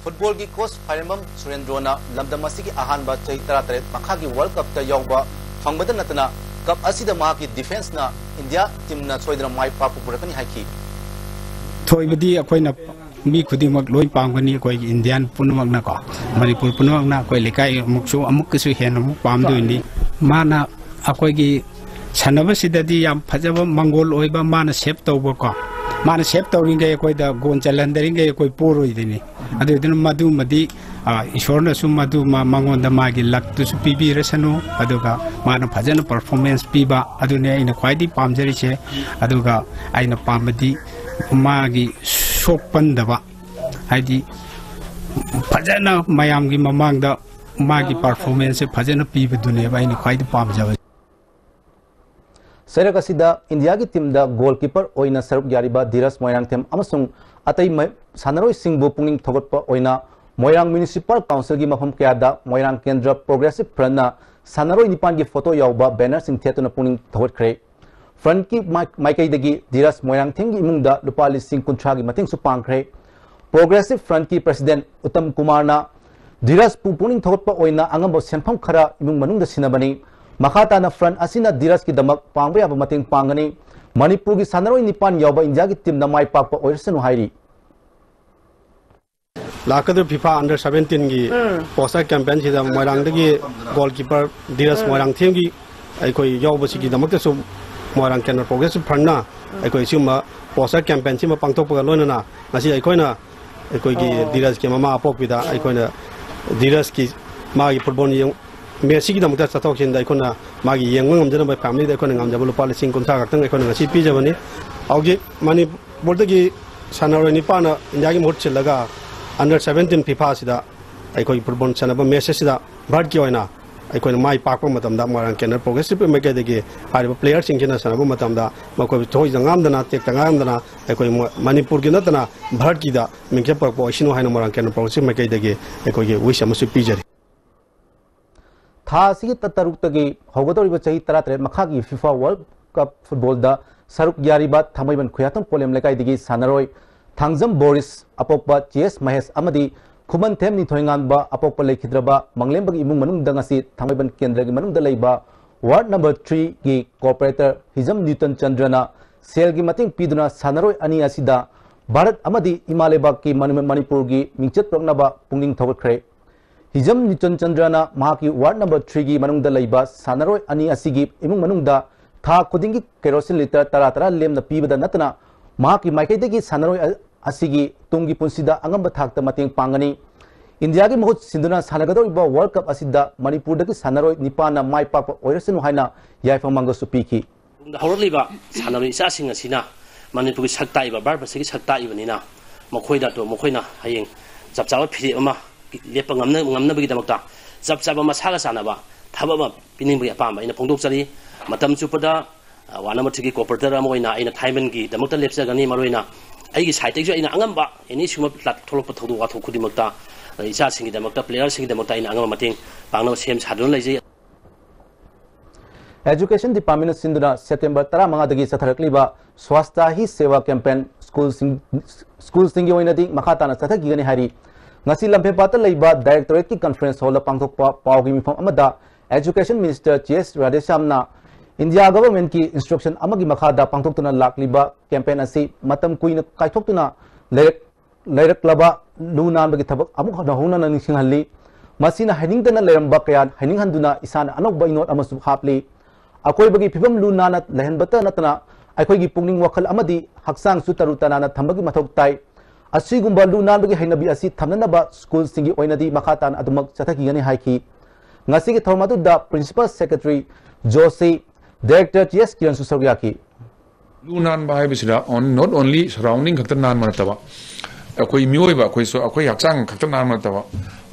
ꯐꯨꯠꯕꯣꯜꯒꯤ ꯀꯣꯆ ꯐꯥꯏꯔꯦꯝꯕꯝ ꯁꯨꯔꯦꯟꯗ꯭ꯔꯣꯅ ꯂꯝꯗꯝ ꯑꯁꯤꯒꯤ ꯑꯍꯥꯟꯕ ꯆꯍꯤ ꯇꯔꯥꯇꯔꯦꯠ ꯃꯈꯥꯒꯤ ꯋꯥꯔꯜꯗ ꯀꯞꯇ ꯌꯥꯎꯕ ꯐꯪꯕꯗ ꯅꯠꯇꯅ ꯀꯞ ꯑꯁꯤꯗ ꯃꯍꯥꯛꯀꯤ ꯗꯤꯐꯦꯟꯁꯅ ꯏꯟꯗꯤꯌꯥ ꯇꯤꯝꯅ ꯁꯣꯏꯗꯅ ꯃꯥꯏ ꯄꯥꯛꯄ ꯄꯨꯔꯛꯀꯅꯤ ꯍꯥꯏꯈꯤ꯫ ꯊꯣꯏꯕꯗꯤ ꯑꯩꯈꯣꯏꯅ ꯃꯤ ꯈꯨꯗꯤꯡꯃꯛ ꯂꯣꯏ ꯄꯥꯝꯒꯅꯤ, ꯑꯩꯈꯣꯏꯒꯤ ꯏꯟꯗꯤꯌꯥꯟ ꯄꯨꯝꯅꯃꯛꯅꯀꯣ, ꯃꯅꯤꯄꯨꯔ ꯄꯨꯝꯅꯃꯛꯅ ꯑꯩꯈꯣꯏ ꯂꯩꯀꯥꯏ ꯑꯃꯨꯛꯁꯨ ꯑꯃꯨꯛꯀꯁꯨ ꯍꯦꯟꯅ ꯑꯃꯨꯛ ꯄꯥꯝꯗꯣꯏꯅꯤ꯫ ꯃꯥꯅ ꯑꯩꯈꯣꯏꯒꯤ ꯁꯥꯟꯅꯕꯁꯤꯗꯗꯤ ꯌꯥꯝ ꯐꯖꯕ ꯃꯪꯒꯣꯜ ꯑꯣꯏꯕ, ꯃꯥꯅ ꯁꯦꯞ ꯇꯧꯕꯀꯣ, ꯃꯥꯅ ꯁꯦꯞ ꯇꯧꯔꯤꯉꯩ ꯑꯩꯈꯣꯏꯗ ꯒꯣꯜ ꯆꯜꯍꯟꯗꯔꯤꯉꯩ ꯑꯩꯈꯣꯏ ꯄꯣꯔꯣꯏꯗꯣꯏꯅꯤ꯫ ꯑꯗꯨꯗꯨꯅ ꯃꯗꯨꯃꯗꯤ, ꯑ, ꯏꯁꯣꯔꯅꯁꯨ ꯃꯗꯨ ꯃ-, ꯃꯉꯣꯟꯗ ꯃꯥꯒꯤ ꯂꯛꯇꯨꯁꯨ ꯄꯤꯕꯤꯔꯁꯅꯨ, ꯑꯗꯨꯒ ꯃꯥꯅ ꯐꯖꯅ ꯄꯔꯐꯣꯔꯃꯦꯟꯁ ꯄꯤꯕ, ꯑꯗꯨꯅꯦ ꯑꯩꯅ ꯈ꯭ꯋꯥꯏꯗꯒꯤ ꯄꯥꯝꯖꯔꯤꯁꯦ꯫ ꯑꯗꯨꯒ ꯑꯩꯅ ꯄꯥꯝꯕꯗꯤ ꯃꯥꯒꯤ ꯁꯣꯛꯄꯟꯗꯕ, ꯍꯥꯏꯗꯤ ꯐꯖꯅ ꯃꯌꯥꯝꯒꯤ ꯃꯃꯥꯡꯗ ꯃꯥꯒꯤ ꯄꯔꯐꯣꯔꯃꯦꯟꯁꯁꯦ ꯐꯖꯅ ꯄꯤꯕꯗꯨꯅꯦꯕ ꯑꯩꯅ ꯈ꯭ꯋꯥꯏꯗꯒꯤ ꯄꯥꯝꯖꯕ꯫ ꯆꯩꯔꯛ ꯑꯁꯤꯗ ꯏꯟꯗꯤꯌꯥꯒꯤ ꯇꯤꯝꯗ ꯒꯣꯜꯀꯤꯄꯔ ꯑꯣꯏꯅ ꯁꯔꯨꯛ ꯌꯥꯔꯤꯕ ꯙꯤꯔꯖ ꯃꯣꯏꯔꯥꯡꯊꯦꯝ ꯑꯃꯁꯨꯡ ꯑꯇꯩ ꯃ-, ꯁꯥꯟꯅꯔꯣꯏꯁꯤꯡꯕꯨ ꯄꯨꯛꯅꯤꯡ ꯊꯧꯒꯠꯄ ꯑꯣꯏꯅ ꯃꯣꯏꯔꯥꯡ ꯃ꯭ꯌꯨꯅꯤꯁꯤꯄꯥꯜ ꯀꯥꯎꯟꯁꯤꯜꯒꯤ ꯃꯐꯝ ꯀꯌꯥꯗ ꯃꯣꯏꯔꯥꯡ ꯀꯦꯟꯗ꯭ꯔ ꯄ꯭ꯔꯣꯒ꯭ꯔꯦꯁꯤꯚ ꯐ꯭ꯔꯟꯠꯅ ꯁꯥꯟꯅꯔꯣꯏ ꯅꯤꯄꯥꯟꯒꯤ ꯐꯣꯇꯣ ꯌꯥꯎꯕ ꯕꯦꯅꯔꯁꯤꯡ ꯊꯦꯠꯇꯨꯅ ꯄꯨꯛꯅꯤꯡ ꯊꯧꯒꯠꯈ꯭ꯔꯦ꯫ ꯐ꯭ꯔꯟꯠꯀꯤ ꯃꯥꯏ-, ꯃꯥꯏꯀꯩꯗꯒꯤ ꯙꯤꯔꯖ ꯃꯣꯏꯔꯥꯡꯊꯦꯝꯒꯤ ꯏꯃꯨꯡꯗ ꯂꯨꯄꯥ ꯂꯤꯁꯤꯡ ꯀꯨꯟꯊ꯭ꯔꯥꯒꯤ ꯃꯇꯦꯡꯁꯨ ꯄꯥꯡꯈ꯭ꯔꯦ꯫ ꯄ꯭ꯔꯣꯒ꯭ꯔꯦꯁꯤꯚ ꯐ꯭ꯔꯟꯠꯀꯤ ꯄ꯭ꯔꯁꯤꯗꯦꯟꯠ ꯎꯠꯇꯝ ꯀꯨꯃꯥꯔꯅ ꯙꯤꯔꯖꯄꯨ ꯄꯨꯛꯅꯤꯡ ꯊꯧꯒꯠꯄ ꯑꯣꯏꯅ ꯑꯉꯝꯕ ꯁꯦꯟꯐꯝ ꯈꯔ ꯏꯃꯨꯡ ꯃꯅꯨꯡꯗ ꯁꯤꯟꯅꯕꯅꯤ꯫ ꯃꯈꯥ ꯇꯥꯅ ꯐ꯭ꯔꯟꯠ ꯑꯁꯤꯅ ꯙꯤꯔꯖꯀꯤꯗꯃꯛ ꯄꯥꯡꯕ ꯌꯥꯕ ꯃꯇꯦꯡ ꯄꯥꯡꯒꯅꯤ꯫ ꯃꯅꯤꯄꯨꯔꯒꯤ ꯁꯥꯟꯅꯔꯣꯏ ꯅꯤꯄꯥꯟ ꯌꯥꯎꯕ ꯏꯟꯗꯤꯌꯥꯒꯤ ꯇꯤꯝꯅ ꯃꯥꯏ ꯄꯥꯛꯄ ꯑꯣꯏꯔꯁꯅꯨ ꯍꯥꯏꯔꯤ꯫ ꯂꯥꯛꯀꯗꯧꯔꯤꯕ ꯐꯤꯐꯥ ꯑꯟꯗꯔ ꯁꯚꯦꯟꯇꯤꯟꯒꯤ ꯎꯝ꯫ ꯄꯣꯁꯇꯔ ꯀꯦꯝꯄꯦꯟꯁꯤꯗ ꯃꯣꯏꯔꯥꯡꯗꯒꯤ ꯒꯣꯜꯀꯤꯄꯔ ꯙꯤꯔꯖ ꯎꯝ꯫ ꯃꯣꯏꯔꯥꯡꯊꯦꯝꯒꯤ ꯑꯩꯈꯣꯏ ꯌꯥꯎꯕꯁꯤꯒꯤꯗꯃꯛꯇꯁꯨ ꯃꯣꯏꯔꯥꯡ ꯀꯦꯟꯗ꯭ꯔ ꯄ꯭ꯔꯣꯒ꯭ꯔꯦꯁꯤꯚ ꯐ꯭ꯔꯟꯠꯅ ꯎꯝ꯫ ꯑꯩꯈꯣꯏ ꯁꯤꯒꯨꯝꯕ ꯄꯣꯁꯇꯔ ꯀꯦꯝꯄꯦꯟꯁꯤꯃ ꯄꯥꯡꯊꯣꯛꯄꯒ ꯂꯣꯏꯅꯅ ꯉꯁꯤ ꯑꯩꯈꯣꯏꯅ ꯑꯩꯈꯣꯏꯒꯤ ꯑꯣ꯫ ꯙꯤꯔꯖꯀꯤ ꯃꯃꯥ ꯑꯄꯣꯛꯄꯤꯗ ꯑꯩꯈꯣꯏꯅ ꯙꯤꯔꯖꯀꯤ ꯃꯥꯒꯤ ꯐꯨꯠꯕꯣꯜ ꯌꯦꯡ-, ꯃꯦꯠꯁꯁꯤꯒꯤꯗꯃꯛꯇ ꯆꯠꯊꯣꯛ ꯆꯠꯁꯤꯟꯗ ꯑꯩꯈꯣꯏꯅ ꯃꯥꯒꯤ ꯌꯦꯡꯕ ꯉꯝꯖꯅꯕ ꯐꯦꯃꯤꯂꯤꯗ ꯑꯩꯈꯣꯏꯅ ꯉꯝꯖꯕ ꯂꯨꯄꯥ ꯂꯤꯁꯤꯡ ꯀꯨꯟꯊ꯭ꯔꯥ ꯈꯛꯇꯪ ꯑꯩꯈꯣꯏꯅ ꯉꯁꯤ ꯄꯤꯖꯕꯅꯤ꯫ ꯍꯧꯖꯤꯛ ꯃꯅꯤꯄꯨꯔꯗꯒꯤ ꯁꯥꯟꯅꯔꯣꯏ ꯅꯤꯄꯥꯟꯅ ꯏꯟꯗꯤꯌꯥꯒꯤ ꯃꯍꯨꯠ ꯁꯤꯜꯂꯒ ꯑꯟꯗꯔ ꯁꯚꯦꯟꯇꯤꯟ ꯐꯤꯐꯥꯁꯤꯗ ꯑꯩꯈꯣꯏꯒꯤ ꯐꯨꯠꯕꯣꯜ ꯁꯥꯟꯅꯕ ꯃꯦꯠꯁ ꯑꯁꯤꯗ ꯚꯥꯔꯠꯀꯤ ꯑꯣꯏꯅ ꯑꯩꯈꯣꯏꯅ ꯃꯥꯏ ꯄꯥꯛꯄ ꯃꯇꯝꯗ ꯃꯣꯏꯔꯥꯡ ꯀꯦꯟꯗ꯭ꯔ ꯄ꯭ꯔꯣꯒ꯭ꯔꯦꯁꯤꯚ ꯃꯥꯏꯀꯩꯗꯒꯤ ꯍꯥꯏꯔꯤꯕ ꯄ꯭ꯂꯦꯌꯔꯁꯤꯡꯁꯤꯅ ꯁꯥꯟꯅꯕ ꯃꯇꯝꯗ ꯃꯈꯣꯏꯕꯨ ꯊꯣꯏꯗ ꯉꯥꯝꯗꯅ, ꯇꯦꯛꯇ ꯉꯥꯝꯗꯅ ꯑꯩꯈꯣꯏ ꯃ-, ꯃꯅꯤꯄꯨꯔꯒꯤ ꯅꯠꯇꯅ ꯚꯥꯔꯠꯀꯤꯗ ꯃꯤꯡꯆꯠ ꯄꯨꯔꯛꯄ ꯑꯣꯏꯁꯅꯨ ꯍꯥꯏꯅ ꯃꯣꯏꯔꯥꯡ ꯀꯦꯟꯗ꯭ꯔ ꯄ꯭ꯔꯣꯒ꯭ꯔꯦꯁꯤꯚ ꯃꯥꯏꯀꯩꯗꯒꯤ ꯑꯩꯈꯣꯏꯒꯤ ꯋꯤꯁ ꯑꯃꯁꯨ ꯄꯤꯖꯔꯤ꯫ ꯊꯥ ꯑꯁꯤꯒꯤ ꯇ-, ꯇꯔꯨꯛꯇꯒꯤ ꯍꯧꯒꯗꯧꯔꯤꯕ ꯆꯍꯤ ꯇꯔꯥꯇꯔꯦꯠ ꯃꯈꯥꯒꯤ ꯐꯤꯐꯥ ꯋꯥꯔꯜꯗ ꯀꯞ ꯐꯨꯠꯕꯣꯜꯗ ꯁꯔꯨꯛ ꯌꯥꯔꯤꯕ ꯊꯥꯡꯃꯩꯕꯟ ꯈꯨꯌꯥꯊꯣꯡ ꯄꯣꯂꯦꯝ ꯂꯩꯀꯥꯏꯗꯒꯤ ꯁꯥꯟꯅꯔꯣꯏ ꯊꯥꯡꯖꯝ ꯕꯣꯔꯤꯁ, ꯑꯄꯣꯛꯄ ꯆꯦꯁ ꯃꯍꯦꯁ ꯑꯃꯗꯤ ꯈꯨꯃꯟꯊꯦꯝ ꯅꯤꯊꯣꯏꯉꯥꯟꯕ, ꯑꯄꯣꯛꯄ ꯂꯩꯈꯤꯗ꯭ꯔꯕ ꯃꯪꯂꯦꯝꯕꯒꯤ ꯏꯃꯨꯡ ꯃꯅꯨꯡꯗ ꯉꯁꯤ ꯊꯥꯡꯃꯩꯕꯟ ꯀꯦꯟꯗ꯭ꯔꯒꯤ ꯃꯅꯨꯡꯗ ꯂꯩꯕ ꯋꯥꯔꯗ ꯅꯝꯕꯔ ꯊ꯭ꯔꯤꯒꯤ ꯀꯣꯔꯄꯣꯔꯦꯇꯔ ꯍꯤꯖꯝ ꯅ꯭ꯌꯨꯇꯟ ꯆꯟꯗ꯭ꯔꯅ ꯁꯦꯜꯒꯤ ꯃꯇꯦꯡ ꯄꯤꯗꯨꯅ ꯁꯥꯟꯅꯔꯣꯏ ꯑꯅꯤ ꯑꯁꯤꯗ ꯚꯥꯔꯠ ꯑꯃꯗꯤ ꯏꯃꯥ ꯂꯩꯕꯥꯛꯀꯤ ꯃꯅꯤ-, ꯃꯅꯤꯄꯨꯔꯒꯤ ꯃꯤꯡꯆꯠ ꯄꯨꯔꯛꯅꯕ ꯄꯨꯛꯅꯤꯡ ꯊꯧꯒꯠꯈ꯭ꯔꯦ꯫ ꯍꯤꯖꯝ ꯅꯤꯆꯟ ꯆꯟꯗ꯭ꯔꯅ ꯃꯍꯥꯛꯀꯤ ward number three ꯒꯤ ꯃꯅꯨꯡꯗ ꯂꯩꯕ ꯁꯥꯟꯅꯔꯣꯏ ꯑꯅꯤ ꯑꯁꯤꯒꯤ ꯏꯃꯨꯡ ꯃꯅꯨꯡꯗ ꯊꯥ ꯈꯨꯗꯤꯡꯒꯤ ꯀꯦꯔꯣꯁꯤꯟ ꯂꯤꯇꯔ ꯇꯔꯥ ꯇꯔꯥ ꯂꯦꯝꯅ ꯄꯤꯕꯗ ꯅꯠꯇꯅ ꯃꯍꯥꯛꯀꯤ ꯃꯥꯏꯀꯩꯗꯒꯤ ꯁꯥꯟꯅꯔꯣꯏ ꯑ-, ꯑꯁꯤꯒꯤ ꯇꯨꯡꯒꯤ ꯄꯨꯟꯁꯤꯗ ꯑꯉꯝꯕ ꯊꯥꯛꯇ ꯃꯇꯦꯡ ꯄꯥꯡꯒꯅꯤ꯫ ꯏꯟꯗꯤꯌꯥꯒꯤ ꯃꯍꯨꯠ ꯁꯤꯟꯗꯨꯅ ꯁꯥꯟꯅꯒꯗꯧꯔꯤꯕ World Cup ꯑꯁꯤꯗ ꯃꯅꯤꯄꯨꯔꯗꯒꯤ ꯁꯥꯟꯅꯔꯣꯏ ꯅꯤꯄꯥꯟꯅ ꯃꯥꯏ ꯄꯥꯛꯄ ꯑꯣꯏꯔꯁꯅꯨ ꯍꯥꯏꯅ ꯌꯥꯏꯐ ꯃꯪꯒꯜꯁꯨ ꯄꯤꯈꯤ꯫ ꯇꯨꯡꯗ ꯍꯧꯔꯛꯂꯤꯕ ꯁꯥꯟꯅꯔꯣꯏ ꯏꯆꯥꯁꯤꯡ ꯑꯁꯤꯅ ꯃꯅꯤꯄꯨꯔꯒꯤ ꯁꯛ ꯇꯥꯛꯏꯕ, ꯚꯥꯔꯠ ꯄꯨꯝꯕꯁꯤꯒꯤ ꯁꯛ ꯇꯥꯛꯏꯕꯅꯤꯅ, ꯃꯈꯣꯏꯗ ꯇꯣ-, ꯃꯈꯣꯏꯅ ꯍꯌꯦꯡ ꯆꯞ ꯆꯥꯕ ꯐꯤꯔꯦꯞ ꯑꯃ ꯂꯦꯞꯄ ꯉꯝꯅ-, ꯉꯝꯅꯕꯒꯤꯗꯃꯛꯇ ꯆꯞ ꯆꯥꯕ ꯃꯁꯥꯒ ꯆꯥꯟꯅꯕ ꯊꯕꯛ ꯑꯃ ꯄꯤꯅꯤꯡꯕꯒꯤ ꯑꯄꯥꯝꯕ ꯑꯩꯅ ꯐꯣꯡꯗꯣꯛꯆꯔꯤ꯫ ꯃꯇꯝ ꯆꯨꯞꯄꯗ, ꯑ, ward number three ꯒꯤ corporator ꯑꯃ ꯑꯣꯏꯅ ꯑꯩꯅ ꯊꯥꯏꯃꯟꯒꯤꯗꯃꯛꯇ ꯂꯦꯞꯆꯒꯅꯤ꯫ ꯃꯔꯨꯑꯣꯏꯅ ꯑꯩꯒꯤ side ꯇꯒꯤꯁꯨ ꯑꯩꯅ ꯑꯉꯝꯕ ꯑꯦꯅꯤ ꯁꯤꯒꯨꯝꯕ ꯊꯣꯛꯂꯛꯄ ꯊꯧꯗꯣꯛ ꯋꯥꯊꯣꯛ ꯈꯨꯗꯤꯡꯃꯛꯇ, ꯑ, ꯏꯆꯥꯁꯤꯡꯒꯤꯗꯃꯛꯇ, player ꯁꯤꯡꯒꯤꯗꯃꯛꯇ ꯑꯩꯅ ꯑꯉꯝꯕ ꯃꯇꯦꯡ ꯄꯥꯡꯅꯕ ꯁꯦꯝ ꯁꯥꯗꯨꯅ ꯂꯩꯖꯩ꯫ Education Department ꯅ ꯁꯤꯟꯗꯨꯅ September ꯇꯔꯥꯃꯉꯥꯗꯒꯤ ꯆꯠꯊꯔꯛꯂꯤꯕ Swachhata Hi Seva campaign school ꯁꯤꯡ, school ꯁꯤꯡꯒꯤ ꯑꯣꯏꯅꯗꯤ ꯃꯈꯥ ꯇꯥꯅ ꯆꯠꯊꯈꯤꯒꯅꯤ ꯍꯥꯏꯔꯤ꯫ ꯉꯁꯤ ꯂꯝꯐꯦꯜꯄꯥꯠꯇ ꯂꯩꯕ Directorate ꯀꯤ conference hall ꯗ ꯄꯥꯡꯊꯣꯛꯄ ꯄꯥꯎꯒꯤ ꯃꯤꯐꯝ ꯑꯃꯗ Education Minister G S Radheshyam ꯅ India Government ꯀꯤ instruction ꯑꯃꯒꯤ ꯃꯈꯥꯗ ꯄꯥꯡꯊꯣꯛꯇꯨꯅ ꯂꯥꯛꯂꯤꯕ campaign ꯑꯁꯤ ꯃꯇꯝ ꯀꯨꯏꯅ ꯀꯥꯏꯊꯣꯛꯇꯨꯅ ꯂꯩꯔꯛ ꯂꯩꯔꯛꯂꯕ ꯂꯨ ꯅꯥꯟꯕꯒꯤ ꯊꯕꯛ ꯑꯃꯨꯛ ꯍꯟꯅ ꯍꯧꯅꯅ ꯅꯤꯡꯁꯤꯡꯍꯜꯂꯤ꯫ ꯃꯁꯤꯅ ꯍꯩꯅꯤꯡꯗꯅ ꯂꯩꯔꯝꯕ ꯀꯌꯥ ꯍꯩꯅꯤꯡꯍꯟꯗꯨꯅ ꯏꯁꯥꯅ ꯑꯅꯧꯕ ꯏꯅꯣꯠ ꯑꯃꯁꯨ ꯍꯥꯞꯂꯤ꯫ ꯑꯀꯣꯏꯕꯒꯤ ꯐꯤꯕꯝ ꯂꯨ ꯅꯥꯟꯅ ꯂꯩꯍꯟꯕꯇ ꯅꯠꯇꯅ ꯑꯩꯈꯣꯏꯒꯤ ꯄꯨꯛꯅꯤꯡ ꯋꯥꯈꯜ ꯑꯃꯗꯤ ꯍꯛꯆꯥꯡꯁꯨ ꯇꯔꯨ ꯇꯅꯥꯟꯅ ꯊꯝꯕꯒꯤ ꯃꯊꯧ ꯇꯥꯏ꯫ ꯑꯁꯤꯒꯨꯝꯕ ꯂꯨ ꯅꯥꯟꯕꯒꯤ ꯍꯩꯅꯕꯤ ꯑꯁꯤ ꯊꯝꯅꯅꯕ school ꯁꯤꯡꯒꯤ ꯑꯣꯏꯅꯗꯤ ꯃꯈꯥ ꯇꯥꯅ ꯑꯗꯨꯃꯛ ꯆꯠꯊꯈꯤꯒꯅꯤ ꯍꯥꯏꯈꯤ꯫ ꯉꯁꯤꯒꯤ ꯊꯧꯔꯝ ꯑꯗꯨꯗ Principal Secretary Joshi, Director G S ꯀꯤꯔꯟꯁꯨ ꯁꯔꯨꯛ ꯌꯥꯈꯤ꯫ ꯂꯨ ꯅꯥꯟꯕ ꯍꯥꯏꯕꯁꯤꯗ on-, not only surrounding ꯈꯛꯇ ꯅꯥꯟꯕ ꯅꯠꯇꯕ, ꯑꯩꯈꯣꯏ ꯃꯤꯑꯣꯏꯕ ꯑꯩꯈꯣꯏꯁꯨ, ꯑꯩꯈꯣꯏ ꯍꯛꯆꯥꯡ ꯈꯛꯇ ꯅꯥꯟꯕ ꯅꯠꯇꯕ,